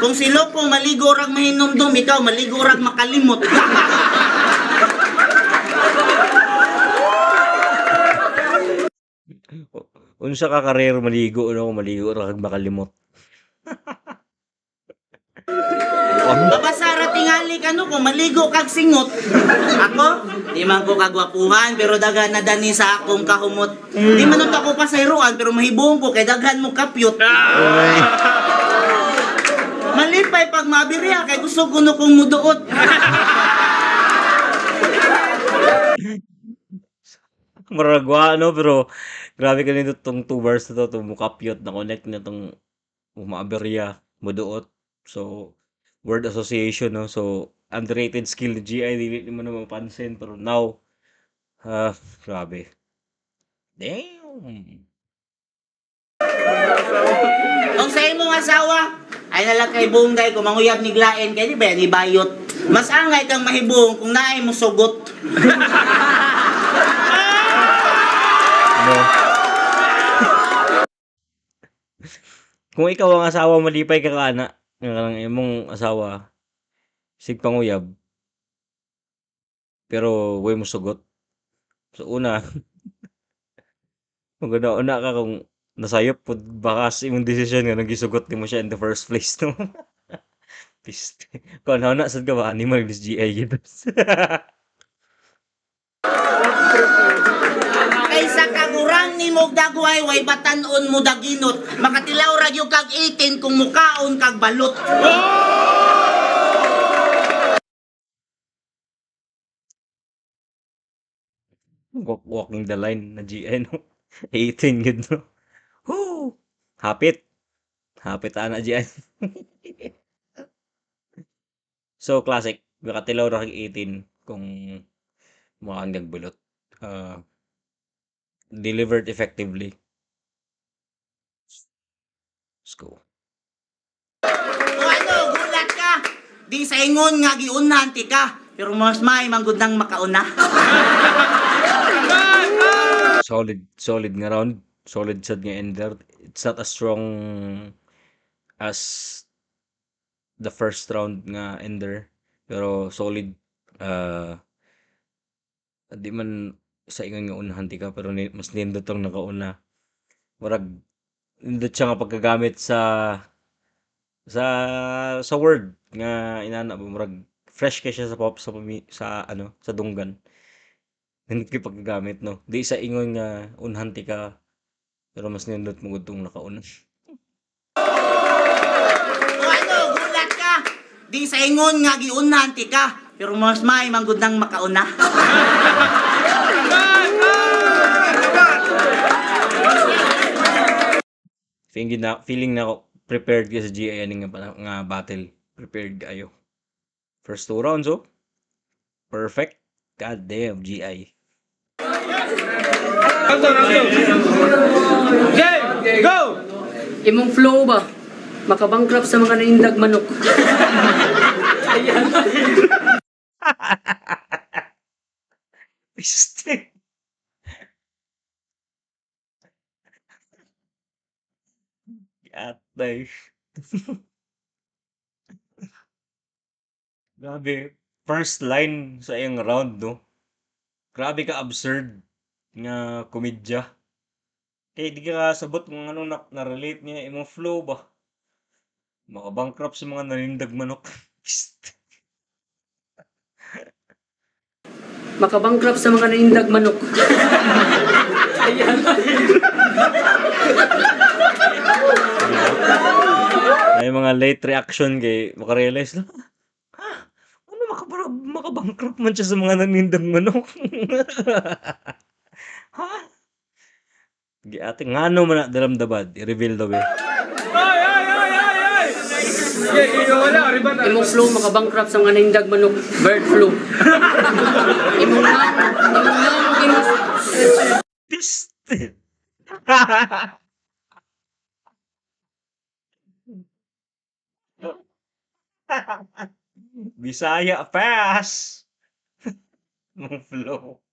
[SPEAKER 4] Kung si Loko maligo rag mahinumdum, ikaw maligo rag makalimot.
[SPEAKER 1] Unsa ka karer maligo, no? Maligo ra kag makalimot.
[SPEAKER 4] Babasara tingali kanu kung maligo kag singot. Ako, di man ko kagwapuhan pero daghan na dani sa akong kahumot. Di man ako pasayroan pero mahibong ko kay daghan mo kapyot. Malipay pag maabirya kay gusto ko no kong muduot.
[SPEAKER 1] Maragwa no, pero grabe kanito tong 2 bars na to, tong mukapyot na connect na tong umaaberya muduot. So word association, no. So underrated skill ni GI, dili mo na mapansin pero now grabe. Damn.
[SPEAKER 4] Kung sa imong asawa ay nalang kay Bunggay kung manguyab ni Glaen kay di ba ni bayot. Mas angay kang mahibong kung naay mo sugot.
[SPEAKER 1] No. Kung ikaw ang asawa, malipay ka kana nga imong asawa sig panguyab pero way mo sugot. So una, maguna-una ka kung nasayop pud baka sa imong desisyon nga nagisugot nimo siya in the first place, no. Piste. Kung ano na sad ka ba animal this GI gid.
[SPEAKER 4] Kaysa kagurang ni mo dagway way batan-on mo daginot, makatilaw ra gyud kag 18 kung mukaon kag balot.
[SPEAKER 1] Walking the line na GI, no. 18 gid, no. Woo! Hapit. Hapit ana GI. So classic, makatilaw ra kag 18 kung mukaon kag balot. Delivered effectively. Let's go.
[SPEAKER 4] O ano, gulat ka. Di sa ingon nga giunhan ti ka, pero mas may manggod nang makauna.
[SPEAKER 1] Solid, solid nga round. Solid sad nga ender. It's not as strong as the first round nga ender, pero solid. Di man sa ingon nga unahan tika pero mas nindot ang nakauna. Murag nindot siya nga pagkagamit sa word nga inana ba, murag fresh kay siya sa pop sa sa ano sa dunggan. Nindot kay pagkagamit, no. Di sa ingon nga unhan tika pero mas nindot mo gud tong nakauna.
[SPEAKER 4] O ano, gulat ka. Di sa ingon nga giunahan ti ka, pero mas may manggod nang makauna.
[SPEAKER 1] Feeling na ako prepared ka sa GI ani nga battle. Prepared kayo. First two rounds, oh. Perfect. God damn, GI.
[SPEAKER 3] Round 2, round 2. Game! Go!
[SPEAKER 5] Imong flow ba? Makabankrupt sa mga naindag manok.
[SPEAKER 1] Piste. Atay. Grabe. First line sa iyang round, no? Grabe ka absurd nga komedya. Kay di ka kasabot kung anong na-relate niya imong flow ba. Makabankrupt sa mga nanindag manok. Piste.
[SPEAKER 5] Makabankrupt sa mga naindag manok.
[SPEAKER 1] May mga late reaction kay makarealize na, ha? Ano makabankrupt man siya sa mga nanindag manok? Ha? Giate ngano man na daramdabad, i-reveal daw eh.
[SPEAKER 3] Ay, ay, ay, ay, ay! Sige, sige, wala. Riban na.
[SPEAKER 5] Imong flow makabankrupt sa mga naindag manok. Bird flu. Imong
[SPEAKER 1] Piste. Bisaya fast. Imong flow.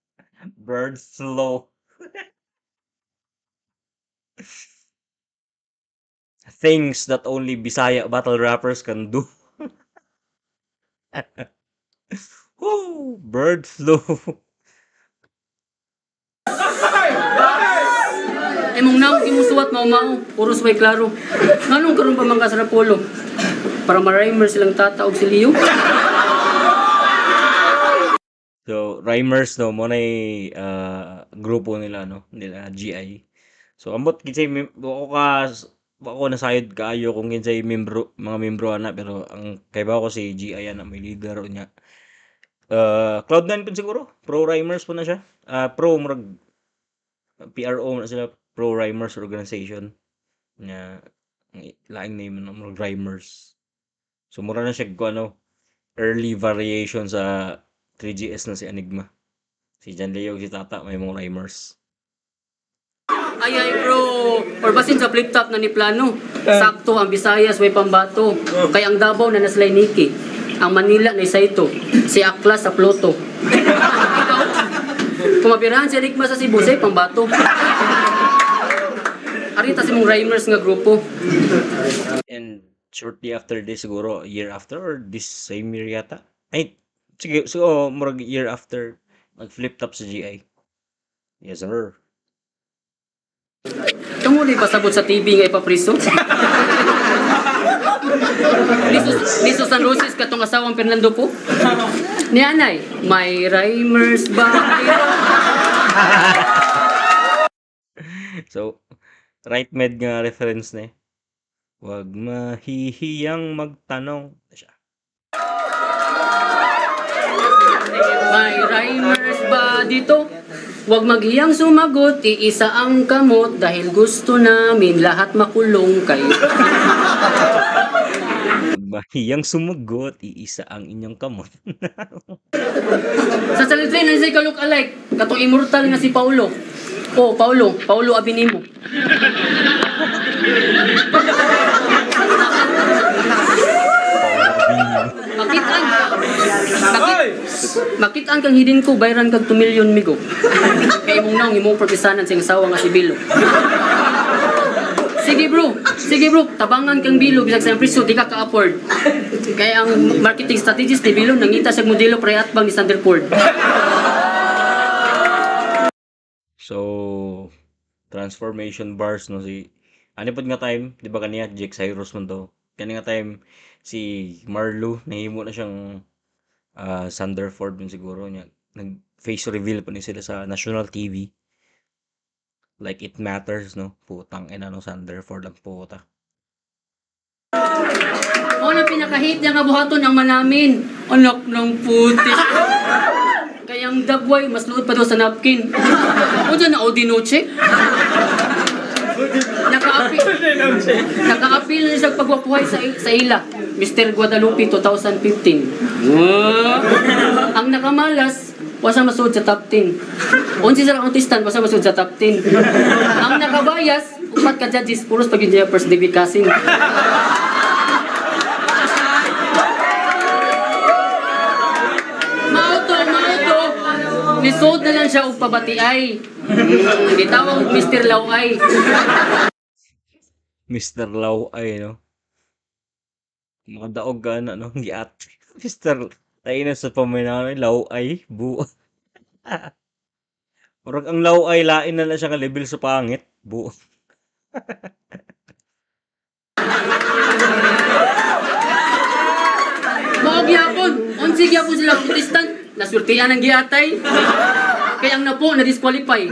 [SPEAKER 1] Bird flow. Things that only Bisaya battle rappers can do. Woo! Bird flu.
[SPEAKER 5] Imong naong imong suwat mao-mao, puros way klaro. Nganong karon pa man ka sa Rapolo? Para ma-rhymer silang tata og si Leo.
[SPEAKER 1] So, rhymers, no, mo nay grupo nila, no, nila GI. So, ambot kinsay wa ko nasayod kaayo kung kinsay membro, mga membro ana, pero ang kaibaw ko si GI ana may leader niya. Cloud9 pud siguro, pro rhymers po na siya. Pro murag PRO na sila, Pro Rhymers Organization. Nya laing name na murag rhymers. So mura na siya ko ano, early variation sa 3GS na si Enigma. Si John Leo si Tata may mga rhymers.
[SPEAKER 5] Ay ay bro, or basin sa flip top na ni plano. Sakto ang Visayas way pambato. Kay ang Davao na naslay Niki. Ang Manila na Saito. Si Aklas sa Pluto. Ikaw, kumapirahan si Enigma sa Cebu say pambato. Arita si mong rhymers nga grupo.
[SPEAKER 1] And shortly after this siguro, year after or this same year yata. Ay, sige, so murag year after nag-flip top sa GI. Yes sir.
[SPEAKER 5] Tungod di pasabot sa TV nga ipapriso. Ni Susan Roces katong asawang Fernando po. Ni anay, may rhymers ba?
[SPEAKER 1] So, right med nga reference na eh. Wag mahihiyang magtanong. Siya.
[SPEAKER 5] May rhymers ba dito? Wag maghiyang sumagot, iisa ang kamot dahil gusto namin lahat makulong kayo.
[SPEAKER 1] Wag mahiyang sumagot, iisa ang inyong kamot.
[SPEAKER 5] Sa Salutrin, nandiyan ka look alike. Katong immortal nga si Paulo. Oh, Paulo. Paulo Abinimo. Makitaan. Makitaan kang hidin ko, bayran kag 2 million migo. Kay imong naong imong perpisanan sa asawa nga si Bilo. Sige bro, sige bro, tabangan kang Bilo bisag sa priso di ka ka-afford. Kaya ang marketing strategist ni Bilo nangita sa modelo pre atbang ni Sander Ford.
[SPEAKER 1] So transformation bars no si ano pod nga time, di ba kaniya Jake Cyrus man to. Kani nga time si Marlo nahimo na siyang Sanderford man siguro niya. Nag face reveal pa ni sila sa national TV. Like it matters no. Putang ina no, Sanderford ang puta.
[SPEAKER 5] Mao na pinaka-hate niya nga buhaton ang manamin. Anak ng puti. Kaya ang dagway, mas luod pa daw sa napkin. Unsa na Odinoche? Naka-appeal na siya pagwapuhay sa ila. Mr. Guadalupe 2015. Wow. Ang nakamalas, wasa masud sa top 10. 11 sa contestant, wasa masud sa top 10. Ang nakabayas, upat ka judges, puros pag yun first degree cousin. Mauto, nisod na lang siya og pabatiay. Gitawag og Mr. Laway.
[SPEAKER 1] Mr. Laway, no? Makadaog ka na, no? Giat. Mr. Tayo na sa paminaw, Laway, buo. Murag ang Laway, lain na lang siya ka level sa pangit, buo.
[SPEAKER 5] Mao gyapon, unsi gyapon sila protestant, nasultian ang giatay. Kaya ang napo na disqualify.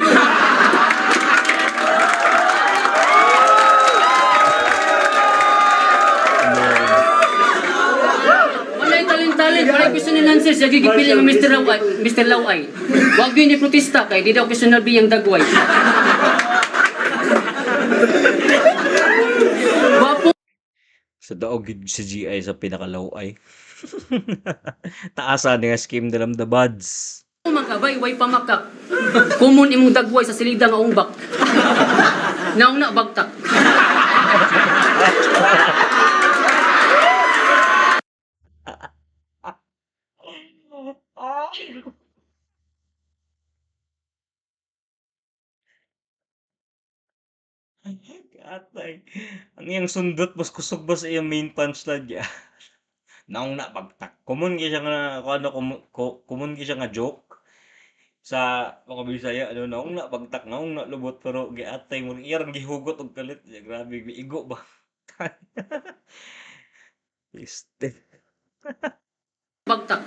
[SPEAKER 5] Walay talent-talent, walay question and answer siya gigipili ng Mr. Laway, Mr. Laway. Wag gyud ni protesta kay di daw questionable yang dagway. Wapo
[SPEAKER 1] Sa daog gyud si GI sa pinakalaway. Taasan nga scheme dalam the buds.
[SPEAKER 5] Man kabay, way pamakak. Kumon imong dagway sa silida nga ungbak. Naong na bagtak.
[SPEAKER 1] Atay. Ang iyang sundot mas kusog ba sa iyang main punchline ya. Naong na bagtak. Common gyud siya nga kuno common gyud siya nga joke sa mga Bisaya ano, naong na bagtak, naong na lubot, pero giatay mo iyang gihugot og kalit. Ya, grabe igo ba. Este.
[SPEAKER 5] Bagtak.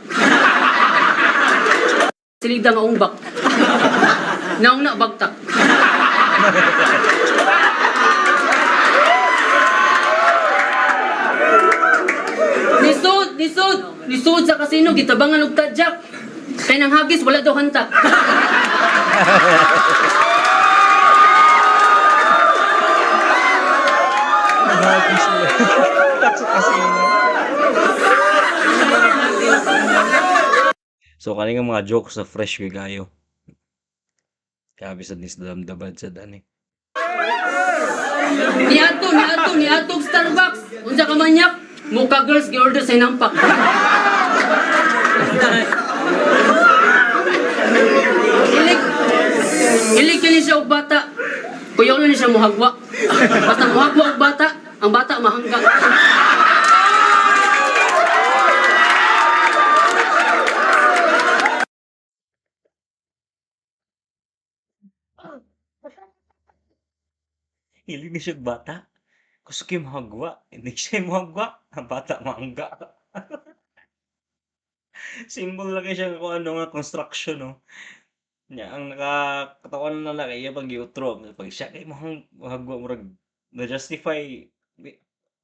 [SPEAKER 5] Silida nga ungbak. Naong na bagtak. Nisod, nisod, nisod sa kasino, gitabangan og tadyak. Kay nang hagis, wala daw hantak.
[SPEAKER 1] Hagis wala. Hantak sa kasino. So, kani nga mga jokes sa fresh kay kayo. Grabe sa nisdamdabad sa dani.
[SPEAKER 5] Niadto, niadto, niadto og Starbucks. Unsa ka manyak? Mocha girls gi-order sa hinampak. Ilig kini siya og bata. Kuyaw na ni siya muhagwa. Basta muhagwa og bata, ang bata mahangga.
[SPEAKER 1] Hilig ni siya og bata. Gusto kayo muhagwa. Hindi siya muhagwa. Ang bata mahangga. Symbol lang siya kung ano nga construction, no? Nya, ang nakakatawan na lang iya pag giutro. Pag siya kay muhagwa, murag na-justify,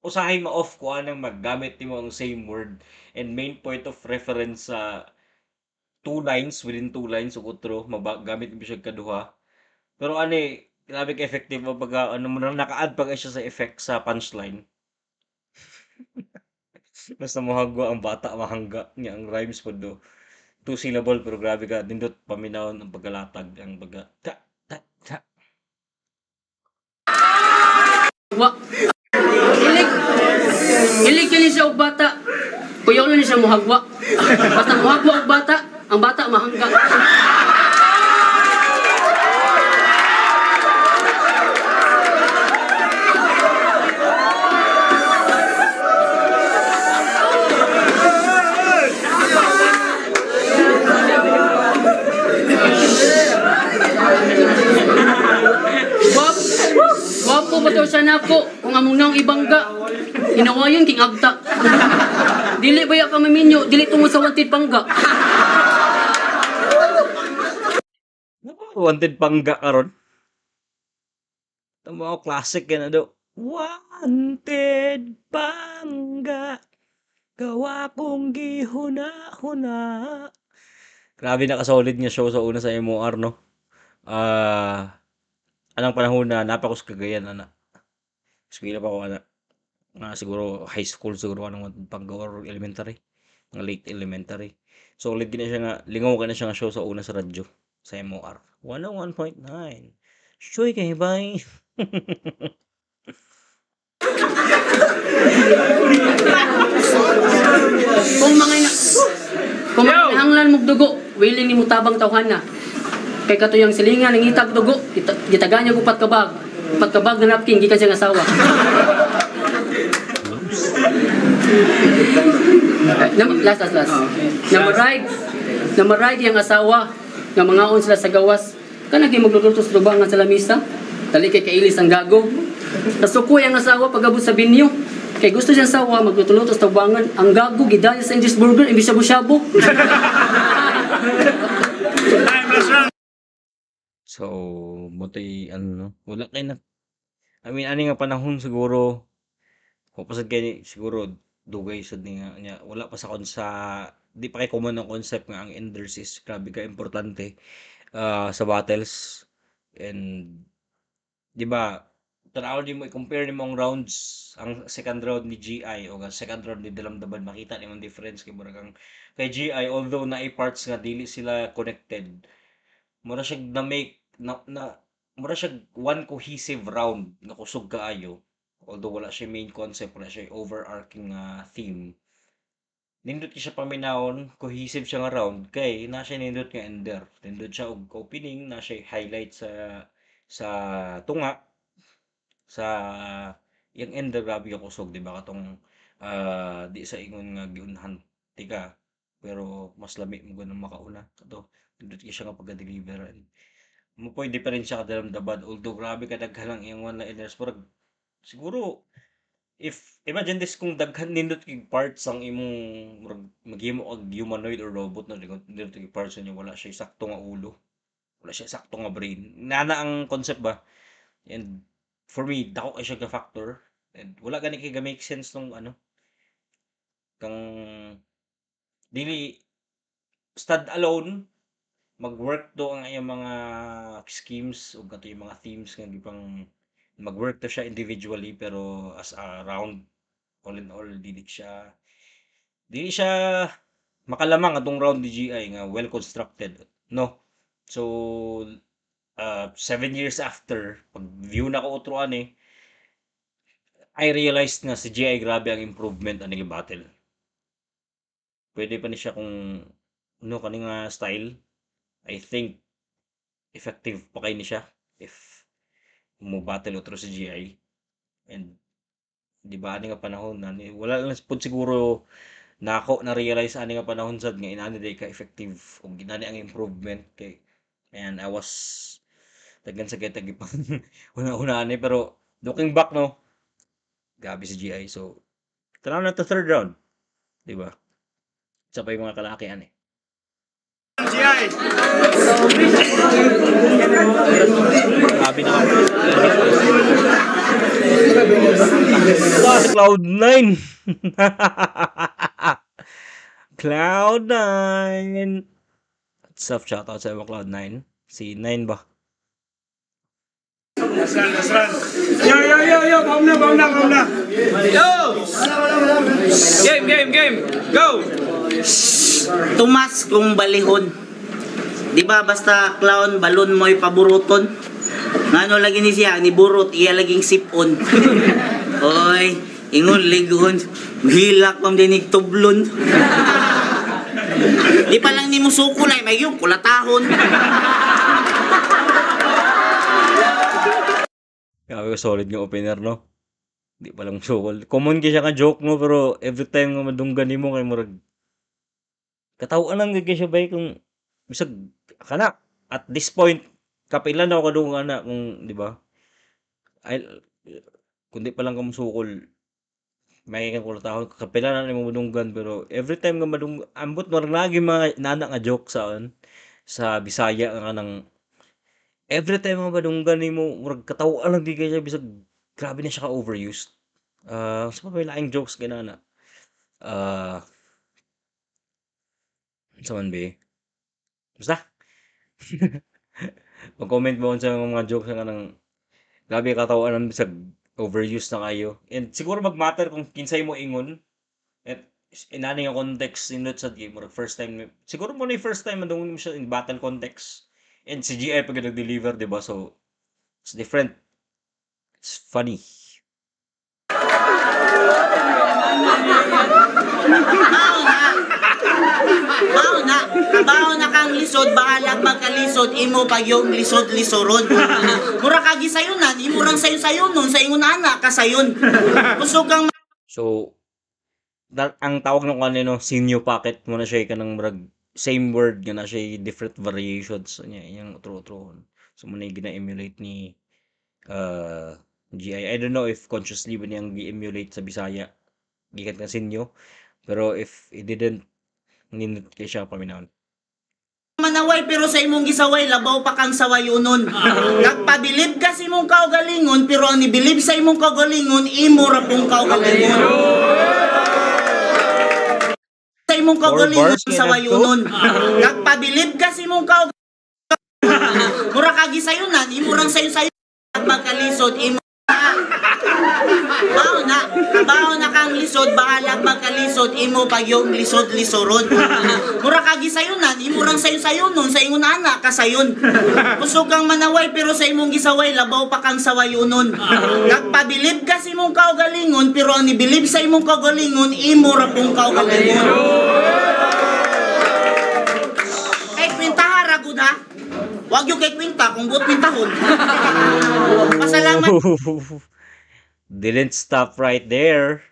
[SPEAKER 1] usahay ma-off ko anang maggamit nimo ang same word and main point of reference sa 2 lines, within 2 lines ug utro, magamit mo siya kaduha. Pero ani, grabe ka effective ba pag ano mo na naka-add pa siya sa effect sa punchline. Basta muhagwa ang bata mahangga niya ang rhymes po do. 2 syllable pero grabe ka nindot paminawon ang pagkalatag ang pagka ta ta ta.
[SPEAKER 5] Wa. Ilig ilig kini siya og bata. Kuyaw na ni siya muhagwa. Basta muhagwa og bata, ang bata mahangga. daw siya nako kung among naong ibangga. Hinawayon king agta. Dili baya ka maminyo, dili tungod sa wanted pangga.
[SPEAKER 1] Wanted pangga karon. Tama ako, classic yan ano. Wanted pangga. Gawa kong gihuna-huna. Grabe, naka-solid nga show sa una sa MOR, no? Ah, anang panahon na napakos Cagayan ana. Eskwela pa ko ana. Nga siguro high school siguro anong Wanted Pangga or elementary. Mga late elementary. Solid din na siya nga, lingaw ka na siya nga show sa una sa radyo sa MOR. 101.9. Shoy kay bye.
[SPEAKER 5] Kung mga inahanglan mong dugo, willing ni mo tabang tawhana. Kay katuyang silingan ang itag dugo, gitagan niya upat kabag. Upat kabag na napkin gikan siyang asawa. Last, last, last. Namaray yung asawa nga mangaon sila sa gawas. Kanang kay magluluto sa lubangan sa lamisa. Dali kay kailis ang gago. Nasukoy ang asawa pag-abot sa binyo. Kay gusto siya asawa magluto-luto sa tubangan. Ang gago gidaya sa English burger imbis shabu-shabu.
[SPEAKER 2] Time, last round.
[SPEAKER 1] So, buti ano no, wala kay na, I mean, ani nga panahon siguro kung pasad kay siguro dugay sad ni nga niya, wala pa sa kon sa di pa kay common ang concept nga ang enders is grabe ka importante sa battles. And di ba tanaw nimo, i-compare nimo ang rounds, ang second round ni GI o ang second round ni Dalamdaban, makita nimo ang difference kay murag ang kay GI, although naay parts nga dili sila connected, mura siya na make na, na mura siya one cohesive round nga kusog kaayo, although wala siya main concept, wala siya overarching theme. Nindot kay siya paminawon, cohesive siya nga round kay na siya nindot nga ender, nindot siya og opening, na siya highlight sa tunga sa iyang ender. Grabe ka kusog, di ba, katong di sa ingon nga giunhan tika pero mas lami mo ganang makauna kato, nindot kay siya nga pagka-deliver mo po diferensya ka Dalamdaban, although grabe ka daghan ang iyang one liners. Murag siguro if imagine this, kung daghan nindot kay parts ang imong murag maghimo og humanoid or robot na nindot kay parts niya, wala siya sakto nga ulo, wala siya sakto nga brain, nana ang concept ba. And for me, dako kay siya ga factor and wala gani kay ga make sense nung ano kang dili stand alone mag-work do ang iyang mga schemes o kato yung mga themes nga gipang mag-work to siya individually, pero as a round, all in all, dili siya makalamang atong round ni GI nga well constructed, no? So 7 years after, pag view na ko otro ani, I realized nga si GI grabe ang improvement ani battle. Pwede pa ni siya kung no kani nga style. I think effective pa kay ni siya if mo battle otro si GI. And di ba ani nga panahon na ni wala lang pud siguro nako na realize ani nga panahon sad nga inani day ka effective ug inani ang improvement kay and I was daghan sa kay tagipang una-una ani, pero looking back, no, grabe si GI. So tanaw na to third round, di ba, sa pa yung mga kalaki ani.
[SPEAKER 2] GI.
[SPEAKER 1] Grabe na Cloud 9. Cloud 9. What's up? Shoutout sa Cloud 9. Si 9 ba?
[SPEAKER 2] Last round, last round. Yo, yo, yo, yo, kaum na, kaum na, kaum na.
[SPEAKER 3] Yo! Game, game, game! Go!
[SPEAKER 4] Tumas kung balihon. Di ba basta clown, balon mo'y paburuton? Ngano lagi ni siya, ni burot, iya laging sipon. Oy, ingon ligon, hilak pam dinig tublon. Di pa lang ni musuko na, may yung kulatahon.
[SPEAKER 1] Grabe ko solid nga opener, no? Di pa lang sukol. Common kay siya ka joke mo, pero every time nga madunggan nimo kay murag katawaan lang gyud kay siya bay kung bisag kana at this point kapilan ako kadungan na kung di ba. I Kundi pa lang ka musukol, may kang kulatahon, kapila na nimo madunggan, pero every time nga madung ambot mo lagi mga nana nga joke sa Bisaya nga kanang every time nga madunggan nimo murag kataw-an lang di kay siya bisag grabe na siya ka overused. Sa pa may laing jokes ganana. Sa man be? Basta. Mag-comment mo sa mga jokes nga kanang grabe kataw-an bisag overused na kayo. And siguro mag-matter kung kinsay mo ingon. At inani nga context nindot sa game murag first time, siguro mo na yung first time madunggan mo siya in battle context. And si GI pag nag-deliver, di ba? So it's different. It's funny.
[SPEAKER 4] Mao na. Mao na. Kabaho na kang lisod, bahalag magkalisod, imo pag yung lisod lisorod. Mura ka gisayunan, imo rang sayon-sayon nun, sa ingon ana kasayon. Kusog kang
[SPEAKER 1] So that, ang tawag ng kanino, sinyo pocket mo na siya kanang murag same word nga na siya different variations niya iyang utro-utro. So mo na yung gina-emulate ni GI. I don't know if consciously ba niyang gi-emulate sa Bisaya gikan ka sinyo, pero if it didn't, nindot kay siya paminawon.
[SPEAKER 4] Manaway pero sa imong gisaway labaw pa kang sawayunon. Nagpabilib ka sa imong kaugalingon pero ang nibilib sa imong kaugalingon imo ra pong kaugalingon. Sa imong kaugalingon
[SPEAKER 1] bars kay
[SPEAKER 4] sawayunon. Nagpabilib ka sa imong kaugalingon. Mura ka gisayunan, imo rang sayo-sayo magkalisod imo. Mao na, kabaho na kang lisod, bahalag magkalisod, imo pag yung lisod lisorod. Mura ka gisayunan, imo rang sayo-sayon nun, sa ingon ana kasayon. Kusog kang manaway pero sa imong gisaway labaw pa kang sawayunon. Nagpabilib ka sa imong kaugalingon pero ang nibilib sa imong kaugalingon imo ra pong kaugalingon. Kay kwintaha ra gud ha. Wag yung kay kwinta kung buot kwintahon. Pasalamat.
[SPEAKER 1] Didn't stop right there.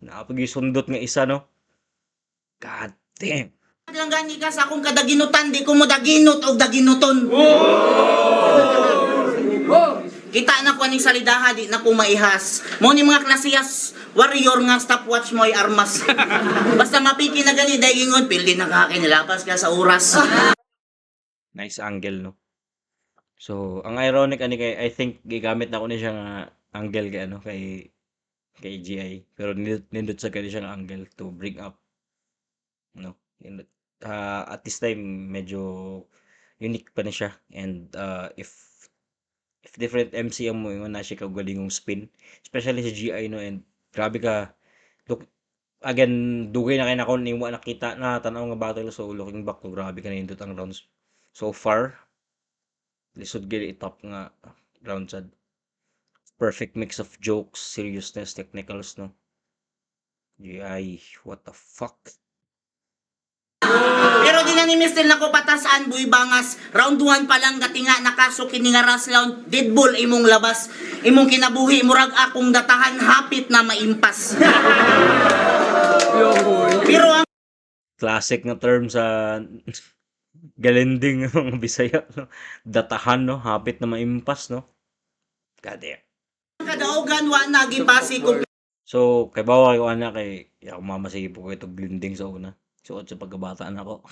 [SPEAKER 1] Nakapag-isundot nga isa, no? God damn.
[SPEAKER 4] Lang gani ka sa akong kadaginutan, di ko mo daginot og daginuton. Kita na ko aning salidaha, di na ko maihas. Mo ni mga klasiyas, warrior nga stopwatch mo ay armas. Basta mapiki na gani, dahil ingon, pildi na ka, kinilapas ka sa oras.
[SPEAKER 1] Nice angle, no? So, ang ironic ani kay I think gigamit na ko ni siya nga angle kay ano kay kay GI, pero nindot sa kani siya nga angle to bring up, no? Nindot. At this time medyo unique pa ni siya, and if different MC ang mo ingon na siya kaugalingong spin, especially si GI, no? And grabe ka look again, dugay na kay nako ni wa nakita na tan-aw nga battle, so looking back to grabe ka nindot ang rounds so far. Lisod gyud i-top nga round sad. Perfect mix of jokes, seriousness, technicals, no? GI, what the fuck?
[SPEAKER 4] Pero di na ni Mr. nako patasan, buy bangas. Round 1 pa lang gatinga nakaso kini nga ras round, deadball imong labas. Imong kinabuhi murag akong datahan hapit na maimpas. Pero ang
[SPEAKER 1] classic nga term sa galending mga Bisaya, no? Datahan, no? Hapit na maimpas, no? God damn.
[SPEAKER 4] Kadaugan wa na gipasi ko.
[SPEAKER 1] So, kay bawa kayo anak kay ako mama sige po kayo glinding sa una. Suot sa pagkabataan ako.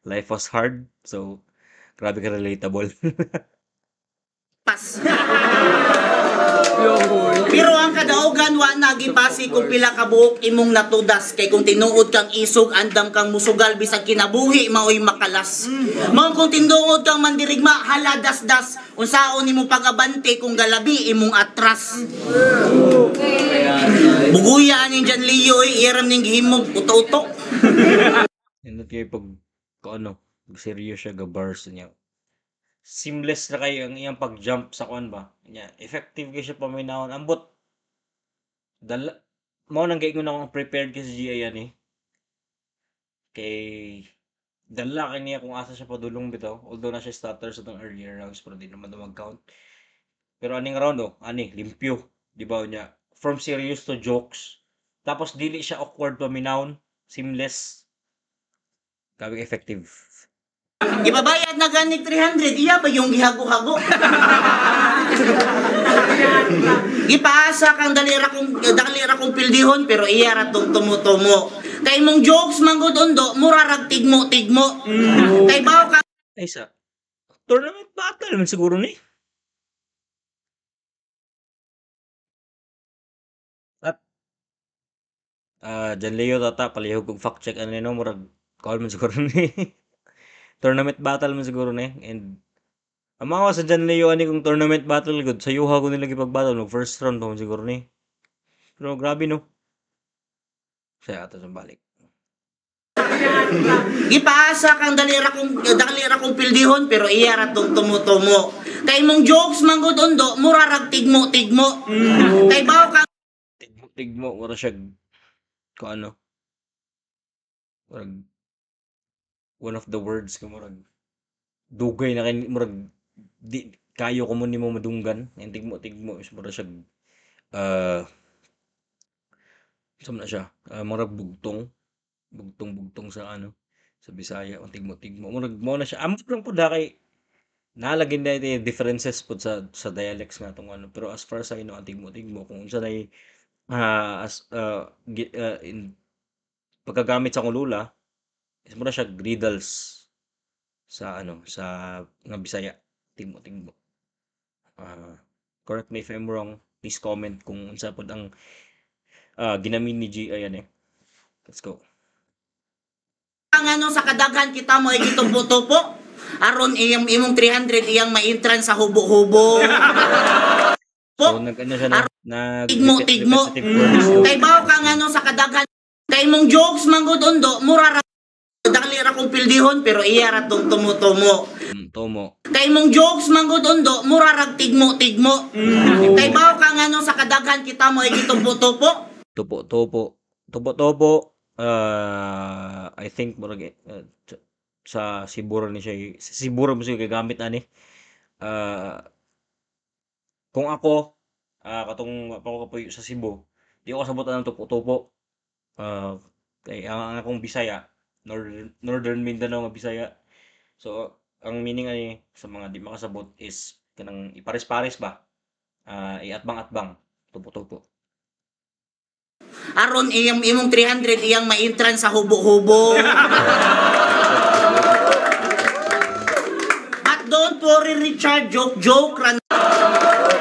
[SPEAKER 1] Life was hard. So, grabe ka relatable.
[SPEAKER 4] Pas. Pero ang kadaugan wa na gipasi kung pila ka buok imong natudas kay kung tinuod kang isog andam kang musugal bisag kinabuhi maoy makalas. Mao kung tinuod kang mandirigma hala dasdas unsaon nimo pag-abante kung galabi imong atras. Buguya aning John Leo iram ning gihimog uto-uto.
[SPEAKER 1] Nindot kayo pag ano, serious siya ga bars niya. Seamless na kayo ang iyang pag-jump sa kuan ba. Nya, effective kay siya paminawon. Ambot dala mao nang gaingon akong prepared kay sa GI yan eh. Kay dala kay niya kung asa siya padulong bitaw. Although na siya stutter sa tong earlier rounds pero di naman daw mag-count. Pero aning round oh, ani limpyo, di ba niya? From serious to jokes. Tapos dili siya awkward paminawon, seamless. Grabe effective.
[SPEAKER 4] Ibabayad na ganig 300, iya ba yung gihago-hago? Gipaasa kang dali ra kong pildihon pero iya ra tong tumutumo. Kay mong jokes manggod undo, mura rag tigmo-tigmo. Kay baw ka
[SPEAKER 1] Ay sa tournament battle man siguro ni. At John Leo tata palihog og fact check ano no, murag call man siguro ni. Tournament battle man siguro ni, and ang mga sa John Leo ani kung tournament battle gud sa yuha ko nila gipag-battle, mag first round pa man siguro ni. Pero grabe no. Saya ato sa balik.
[SPEAKER 4] Gipaasa kang dali ra kong pildihon pero iya ra tong tumutumo. Kay mong jokes manggod undo, mura rag tigmo-tigmo. Kay baw ka
[SPEAKER 1] Tigmo tigmo mura siya kung ano. Murag one of the words ka murag dugay na kay murag di kayo ko mo nimo madunggan. Ang tigmo tigmo is mura siya sa na siya murag bugtong bugtong bugtong sa ano sa Bisaya ang tigmo tigmo, murag mo na siya, amot lang pud ha, kay nalagin na yung differences pud sa dialects nga tong ano, pero as far as I know, ang tigmo tigmo kung unsa nay as in pagkagamit sa akong lula is mura siya riddles sa ano sa nga Bisaya, tigmo tigmo. Correct me if I'm wrong, please comment kung unsa pud ang ginamin ni GI ani. Let's go.
[SPEAKER 4] Ang ano sa kadaghan kita mo ay gitupo-tupo aron iyang imong 300 iyang ma-entran sa hubo-hubo.
[SPEAKER 1] So nag ano siya no, nag
[SPEAKER 4] Tigmo, tigmo.
[SPEAKER 1] Repetitive words, no?
[SPEAKER 4] Kay baw kang ano sa kadaghan kay mong jokes manggod undo, mura ra dali ra kong pildihon pero iya ra tong tumutumo.
[SPEAKER 1] Tomo.
[SPEAKER 4] Kay mong jokes manggod undo, mura rag tigmo-tigmo. Kay baw kang ano sa kadaghan kita mo ay gitupo-tupo.
[SPEAKER 1] Tupo topo tupo topo. I think murag sa Cebu ni siya, sa Cebu ra mo siya gagamit ani. Kung ako katong wa pa ko kapuyo sa Cebu, di ako kasabot ng tupo-tupo. Kay ang akong Bisaya Northern Mindanao nga Bisaya. So ang meaning ani sa mga di makasabot is kanang ipares-pares ba? Iatbang-atbang, tupo-tupo.
[SPEAKER 4] Aron iyang imong 300 iyang ma-entran sa hubo-hubo. But don't worry, Richard, joke joke ra.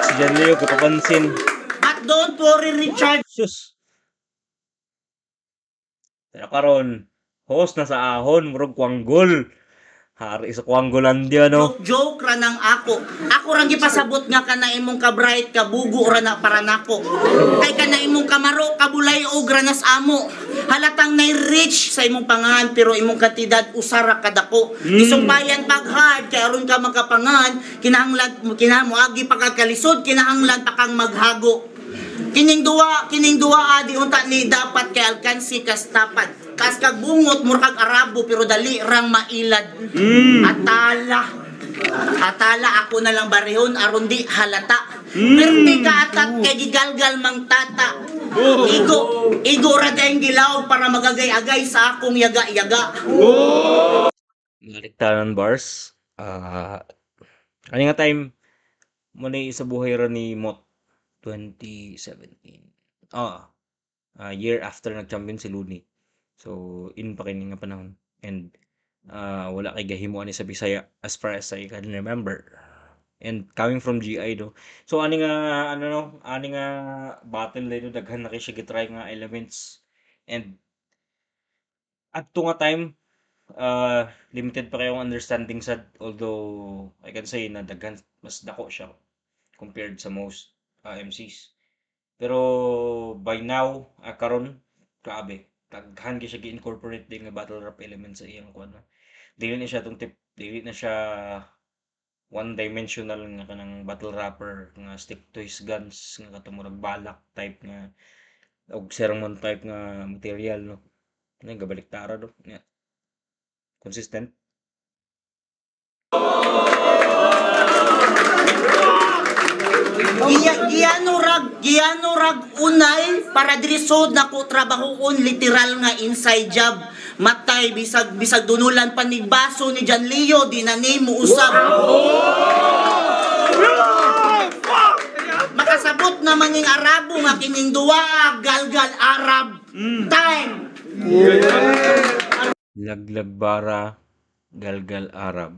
[SPEAKER 1] Si John Leo kapapansin.
[SPEAKER 4] But don't worry, Richard,
[SPEAKER 1] Sus. Pero karon, host na sa ahon, murag Kwanggol. Hari sa Kwanggolandia no.
[SPEAKER 4] Joke joke ra nang ako. Ako rang gipasabot nga kana imong ka-bright kabugo ra na para nako. Kay kana imong kamaro kabulay og ranas amo. Halatang nay rich sa imong pangahan pero imong kantidad usa ra kadako. Gisumpayan pag hard kay aron ka makapangahan kinahanglan kinahanglan moagi pa kag kalisod, kinahanglan pa kang maghago. Kining duwa di unta ni dapat kay alkansi kas tapad. Kas kag bungot mura kag Arabo pero dali rang mailad. Atala. Atala ako na lang barihon aron di halata. Perti ka atat kay gigalgal mang tata. Igo, igo ra dayong gilaw para magagay-agay sa akong yaga-yaga.
[SPEAKER 1] Maliktanan bars. Ani nga time mo na sa buhay ra ni Mot 2017. Year after nag-champion si Loonie. So in pa kini nga panahon and wala kay gahimo ani sa Bisaya as far as I can remember. And coming from GI do. So ani nga ano no, ani nga battle dito daghan na kay siya gitry nga elements, and adto nga time limited pa kayong understanding sad, although I can say na daghan mas dako siya compared sa most MCs. Pero by now, karon grabe, daghan kay siya gi-incorporate din nga battle rap elements sa iyang kuan. Dili na siya tong tip, dili na siya one dimensional nga kanang battle rapper nga stick to his guns nga katong murag balak type nga og sermon type nga material no. Nga gabaliktara do. Yeah. Consistent.
[SPEAKER 4] Giyano rag unay para diri sod nako trabahoon, literal nga inside job. Matay bisag bisag dunulan pa ni baso ni John Leo, di na ni mo usab. ning Arabo nga kining duwa galgal Arab. Time.
[SPEAKER 1] Laglag bara, galgal Arab.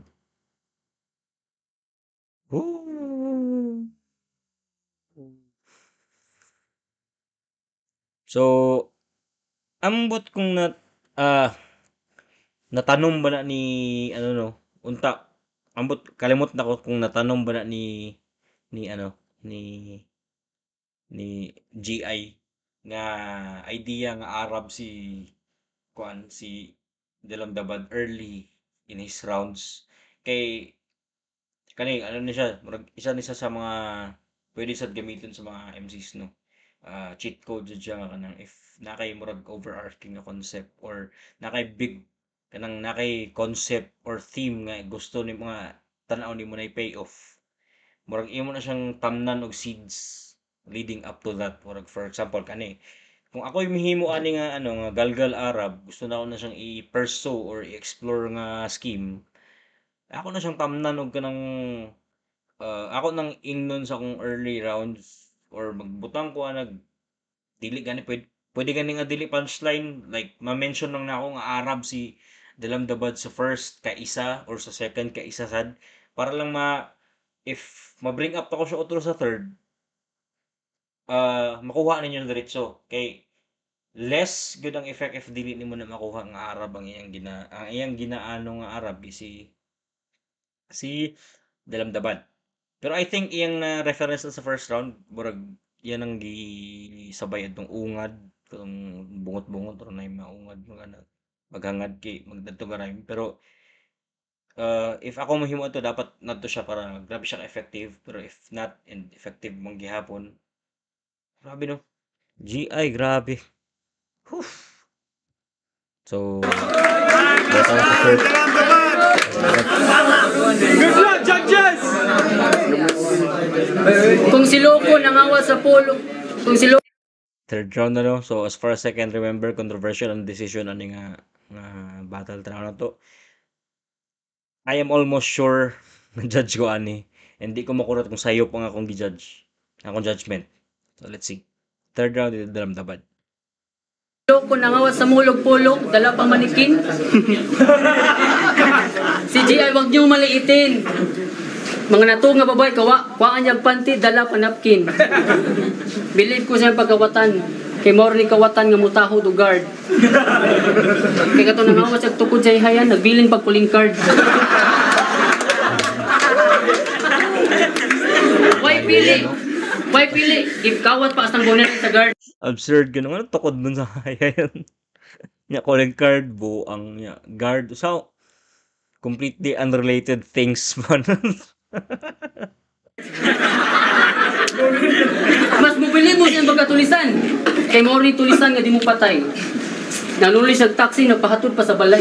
[SPEAKER 1] Woo! So, ambot kung natanom ba na ni ano no, unta ambot kalimot na ko kung natanom ba na ni ano ni GI nga idea nga Arab si kuan si Dalamdabad early in his rounds kay kani ano ni siya murag isa ni siya sa mga pwede sad gamiton sa mga MCs no. Cheat code jud siya nga kanang if nakay murag overarching nga concept or nakay big kanang nakay concept or theme nga gusto ni mga tan-aw nimo na pay off, murag imo na siyang tamnan og seeds leading up to that. Murag for example kani kung ako'y mihimo ani nga ano nga galgal Arab, gusto na ako na siyang i-pursue or i-explore nga scheme, ako na siyang tamnan og kanang ako nang ingnon sa akong early rounds or magbutang ko anag dili gani pwede gani nga dili punchline, like ma-mention lang na ako nga Arab si Dalamdabad sa first kaisa or sa second kaisa sad para lang ma if ma-bring up ako sa otro sa third, makuha ninyo diretso kay less good ang effect if dili nimo na makuha nga Arab ang iyang ginaano nga Arab si Dalamdabad. Pero I think iyang na reference na sa first round, murag yan ang gisabay atong ungad kung bungot-bungot or na maungad mga ano, maghangad kay magdadto nga rhyme. Pero if ako mahimo ato dapat nadto siya para grabe siya effective, pero if not and effective man gihapon. Grabe no. GI grabe. Whew. So
[SPEAKER 3] Good luck, judges!
[SPEAKER 5] Kung si Loco nangawa sa polo, kung si Loco
[SPEAKER 1] third round na no. So as far as I can remember, controversial ang decision ani nga battle round na to. I am almost sure na judge ko ani. Hindi ko makurot kung sayo pa nga akong gi-judge. Akong judgment. So let's see. Third round dito Dalamdabad.
[SPEAKER 5] Loco nangawa sa mulog pulok, dala pa manikin. Si GI wag niyo maliitin. Mga nato nga babae kawa, kuhaan niyang panty, dala pa napkin. Believe ko sa pagkawatan. Kay mao ni kawatan nga mutaho do guard. Kay kato nangawa sa tukod sa ihayan, nagbilin pag pulling card. Why pili? Why pili? If kawat pa asang bonet sa guard.
[SPEAKER 1] Absurd ganun. Ano tukod dun sa hayan? Nya calling card buang nya guard. So completely unrelated things man.
[SPEAKER 5] Mas mobili mo siyang pagkatulisan. Kay mao ni tulisan nga di mo patay. Nanuli siya taxi nagpahatod pa sa balay.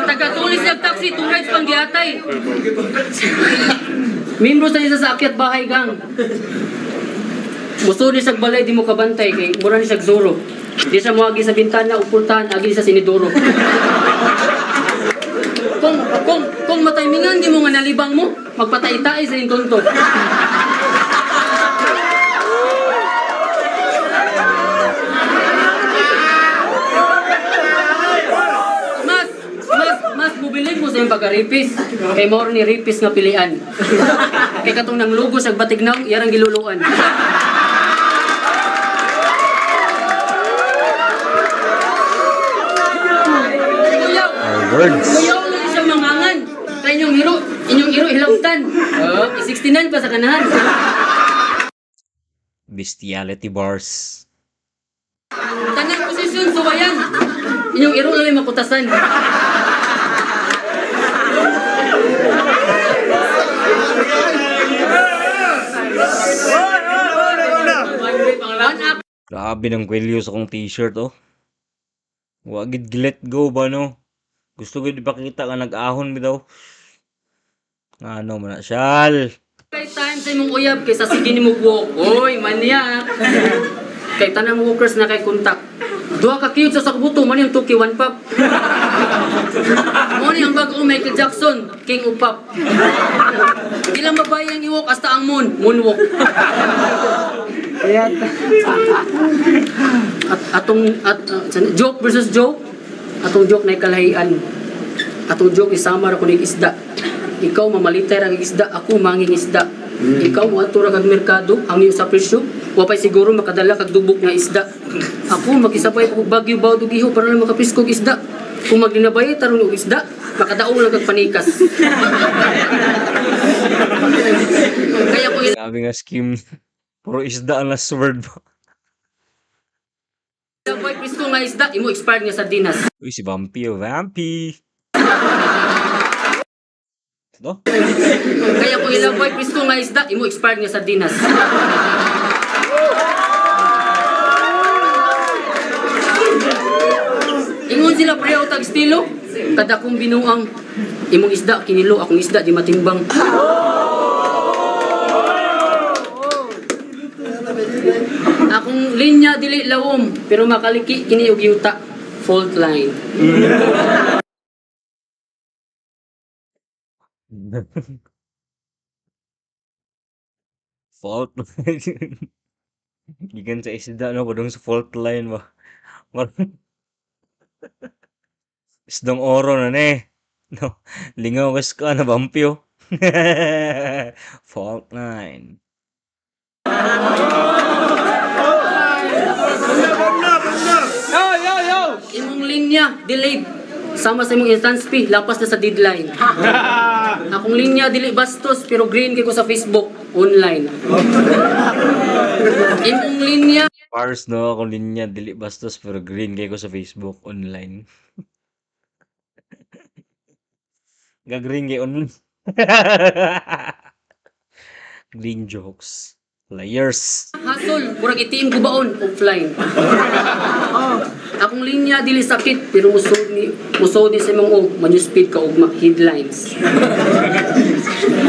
[SPEAKER 5] Tagatulis siya taxi, 2 rides pang giatay. Membro sa isa sa akyat bahay gang. Gusto ni siyang balay di mo kabantay kay mura ni siyang Zoro. Di siya moagi sa bintana o pultahan, agi sa sinidoro. Kung mataymingan di mo nga nalibang mo, magpatay-tay sa intonto. Mas mobilin mo sa iyong pagka-ripis. Kay mao ni ripis nga pilian. Kay katong nang lugo sa batignaw, yarang giluluan.
[SPEAKER 1] Words.
[SPEAKER 5] Kuyaw lang siya mangangan. Kaya inyong iro hilabtan. 69 pa sa kanahan.
[SPEAKER 1] Bestiality bars.
[SPEAKER 5] Tanang posisyon suwayan. Inyong iro lang may makutasan.
[SPEAKER 1] Grabe ng kwelyo sa kong t-shirt oh. Wagid let go ba no? Gusto ko ipakita nga nag-ahon bitaw. Ano man na siyal.
[SPEAKER 5] Kay time sa imong uyab kaysa sige nimo walk. Oy, manyak. Kay tanang walkers na kay kontak. Duha ka cute sa sakbuto, man yung 2K 1 pop. Mo ni ang bago Michael Jackson, King of Pop. Ilang babae ang iwalk hasta ang moon, moonwalk. At atong at joke versus joke, atong joke na kalahian. Atong joke isama ra kunig isda. Ikaw mamalitay ra isda, ako manging isda. Ikaw moadto ra kag merkado, hangyo sa presyo, wa pay siguro makadala kag dubok nga isda. Ako makisabay pa kog Bagyo bawd og iho para lang makapisko og isda. Kung maglinabay tarong og isda, makadaog lang kag panikas. Kaya ko
[SPEAKER 1] Grabe nga scheme. Puro isda ang last word ba?
[SPEAKER 5] ilabay pisko nga isda, imo expired nga sardinas.
[SPEAKER 1] Uy, si Vampy, oh, Vampy. No?
[SPEAKER 5] Kaya ko ilabay pisko nga isda, imo expired nga sardinas. Ingon sila pareho tag estilo, kada akong binuang imong isda kinilo, akong isda di matimbang. Akong linya dili lawom, pero makaliki kini og yuta, fault line.
[SPEAKER 1] Fault line. Gikan sa isda no, padung sa fault line ba. Isdang oro na ni. No, lingaw kas ka na Vampy oh. Fault line.
[SPEAKER 3] Yo, yo, yo!
[SPEAKER 5] Imong linya delayed. Sama sa imong instant fee, lapas na sa deadline. Akong linya dili bastos pero green kay ko sa Facebook online. Imong linya
[SPEAKER 1] Pars no, akong linya dili bastos pero green kay ko sa Facebook online. Ga-green kay online. Green jokes. Layers.
[SPEAKER 5] Hasol, murag itim ko baon offline. Akong linya dili sakit pero musod ni sa imong og manuspeed ka ugma headlines.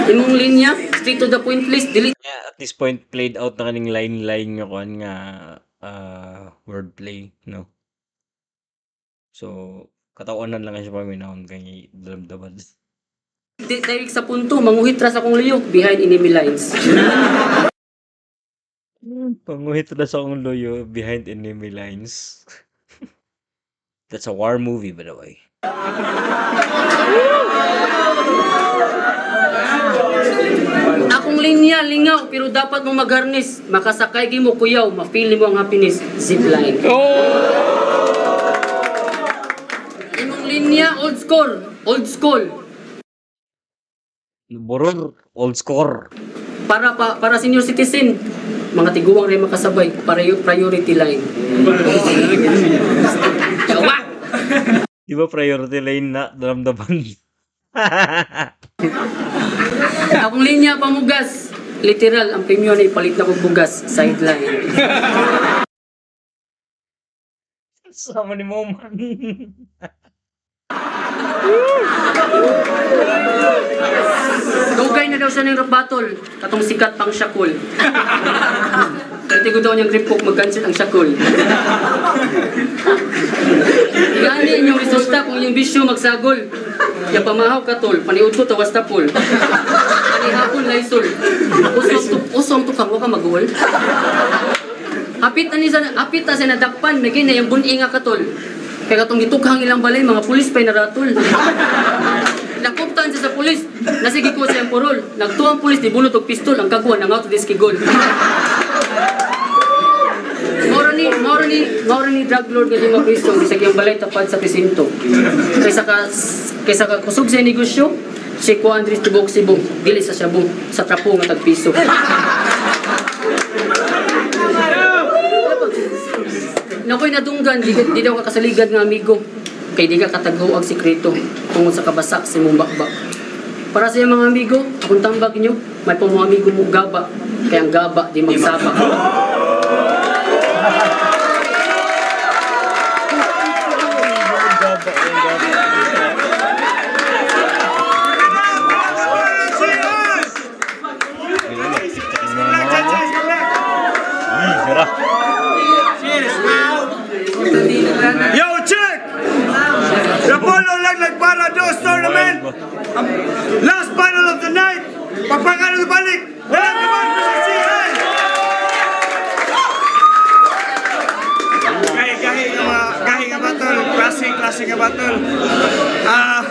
[SPEAKER 5] Imong linya straight to the point list dili
[SPEAKER 1] Yeah, at this point played out na kaning line-line nga kuan nga wordplay, no. So katawanan lang siya paminawon kay dalamdaman.
[SPEAKER 5] Di direct sa punto, manguhit ra sa akong luyok behind enemy lines.
[SPEAKER 1] Panguhit na sa akong loyo behind enemy lines. That's a war movie, by the way.
[SPEAKER 5] Akong linya lingaw pero dapat mo magharnis, makasakay gi mo kuyaw, ma-feel mo ang happiness, zipline. Imong linya old school, old school.
[SPEAKER 1] Boror, old score.
[SPEAKER 5] Para senior citizen, mga tiguang rin makasabay, priority line. Yawa!
[SPEAKER 1] Di ba priority line na daramdaman?
[SPEAKER 5] Akong linya pamugas. Literal, ang premyo na ipalit na kong bugas. Sideline.
[SPEAKER 1] Sama ni mo man.
[SPEAKER 5] Dugay na daw siya ng rap battle. Katong sikat pang Shakul. Kaya daw niyang grip hook, mag-cancel ang Shakul. Gani inyong resulta kung inyong bisyo magsagol. Ya pamahaw katol, paniud ko tawas tapol. Panihapon laysol. Usong tukang wa ka maguol. Hapit ani sa hapit ta sa nadakpan, may na yung buninga katol. Kaya katong gitukhang ilang balay, mga pulis pa'y naratol. Nakuptaan siya sa pulis, nasigi ko sa iyang purol. Nagtuang pulis, di bunot og pistol, ang kagwa, nangaw to diskigol. Moro ni drug lord nga di mapriso, bisag iyang balay tapad sa presinto. Kaysa ka kusog sa negosyo, si Juan Andres tibok sibong, dili sa sabong, sa trapo nga tagpiso. Nakoy nadunggan, di daw ka kasaligad nga amigo. Kay di ka katagho ang sikreto tungod sa kabasak sa imong bakbak. Para sa iyang mga amigo, akong tambag niyo, may pa mga amigo mo gaba, kaya ang gaba di magsaba.
[SPEAKER 1] Sira.
[SPEAKER 2] ibalik. Dalamdaban versus GI. Gahi gahi nga mga gahi nga battle, classic classic nga battle. Ah,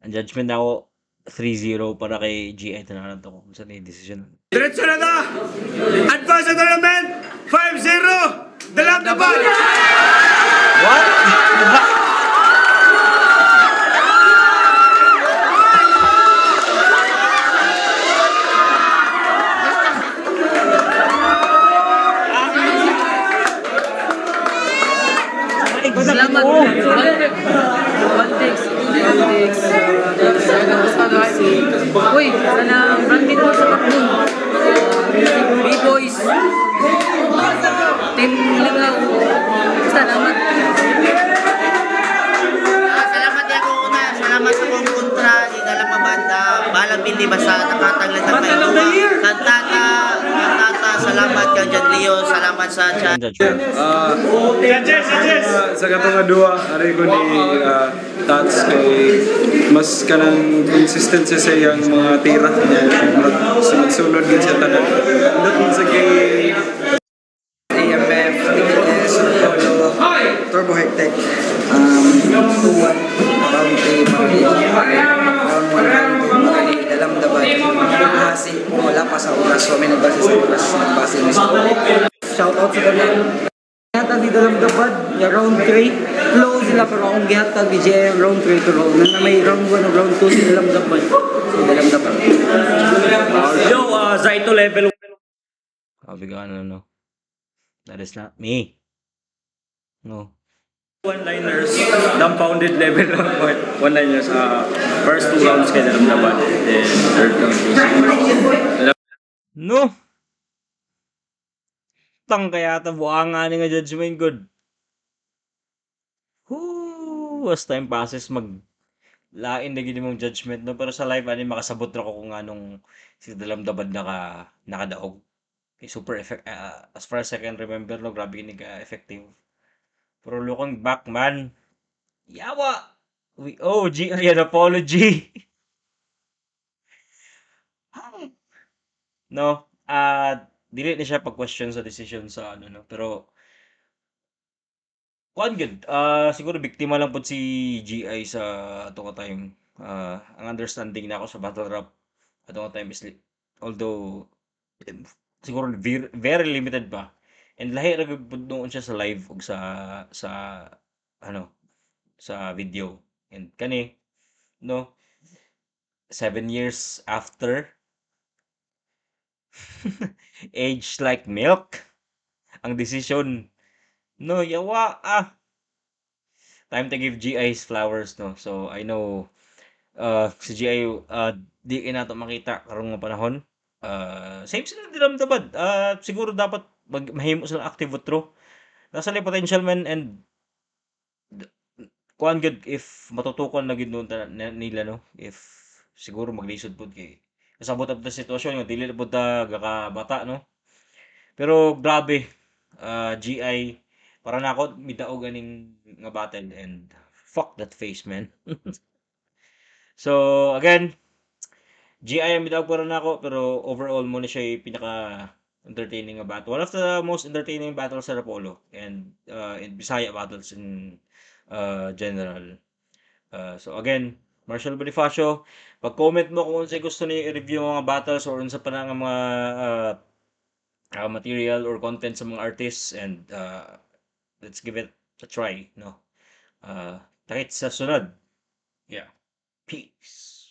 [SPEAKER 1] Ang judgment ako 3-0 para kay GI. Tanawan to kung saan yung decision.
[SPEAKER 2] Diretso na ta. Advance sa tournament 5-0. Dalamdaban.
[SPEAKER 1] What? Diba?
[SPEAKER 5] Salamat. One takes. One takes. Uy, sana branded mo sa Kapun. B-Boys. Team Lingaw. Salamat.
[SPEAKER 4] Ah, salamat di ako una. Salamat sa kong kontra ni Dalamdaban. Balang bindi basta nakatag lang
[SPEAKER 3] Battle of the year!
[SPEAKER 4] Kantata, kantata, salamat kang John Leo, salamat sa chat.
[SPEAKER 1] Ang judgment.
[SPEAKER 6] Ah,
[SPEAKER 2] Judges, judges.
[SPEAKER 6] Sa katong nga duha, ari ko ni Tats kay mas kanang consistent siya sa iyang mga tira niya. Sunod-sunod gid siya tanan. Indot man sa kay
[SPEAKER 7] AMF, TNS, Polo, Turbo Hectic, 2-1, Bounty, Magali, Round 1, Round 2, Magali, Dalamdaban, Hasi, wala pa sa oras, so may nagbase sa oras, nagbase mismo.
[SPEAKER 8] Shout out sa tanan. Gihatag ni Dalamdaban, ya round 3. Flow sila pero akong gihatag ni JM round 3 pero na may round 1 o round 2 si Dalamdaban. Si Dalamdaban.
[SPEAKER 1] Yo, Zaito level. Sabi ka ano, no? That is not me. No.
[SPEAKER 9] One-liners, dumbfounded level lang. One-liners, first two rounds kay Dalamdaban, then third round kay
[SPEAKER 1] No! Tang kaya ta buanga ni nga judgment good. Whoo! As time passes, mag lain na gid imong judgment, no? Pero sa live ani makasabot ra ko kung anong si Dalamdaban nakadaog. Kay super effect, as far as I can remember, no, grabe kini ka effective. Pero looking back, man, yawa. We owe GI an apology. No, dili ni siya pag-question sa decision sa ano, no, pero kuan gyud, siguro biktima lang pud si GI sa ato nga time. Ang understanding nako sa battle rap ato nga time is although siguro very, very limited pa. And lahi ra gyud pud nuon siya sa live ug sa ano, sa video. And kani, no, 7 years after, age like milk ang decision. No, yawa ah. Time to give GI his flowers, no. So I know si GI di nato makita karong nga panahon. Same sila Dalamdaban. Siguro dapat mahimo sila active outro. Nasa sila potential, man, and kuan gyud if matutukan na gyud noon nila, no, if siguro maglisod pud kay kasabot ab ta sitwasyon nga dili na pud ta gakabata, no. Pero grabe, GI para nako midaog aning nga battle and fuck that face, man. So again, GI ang midaog para nako, pero overall mo na siya yung pinaka entertaining nga battle, one of the most entertaining battles sa Apollo and in Bisaya battles in general. So again, Marshall Bonifacio, pag-comment mo kung unsay gusto niyo i-review mga battles or unsa pa na nga mga material or content sa mga artists and let's give it a try, no? Takit sa sunod. Yeah. Peace.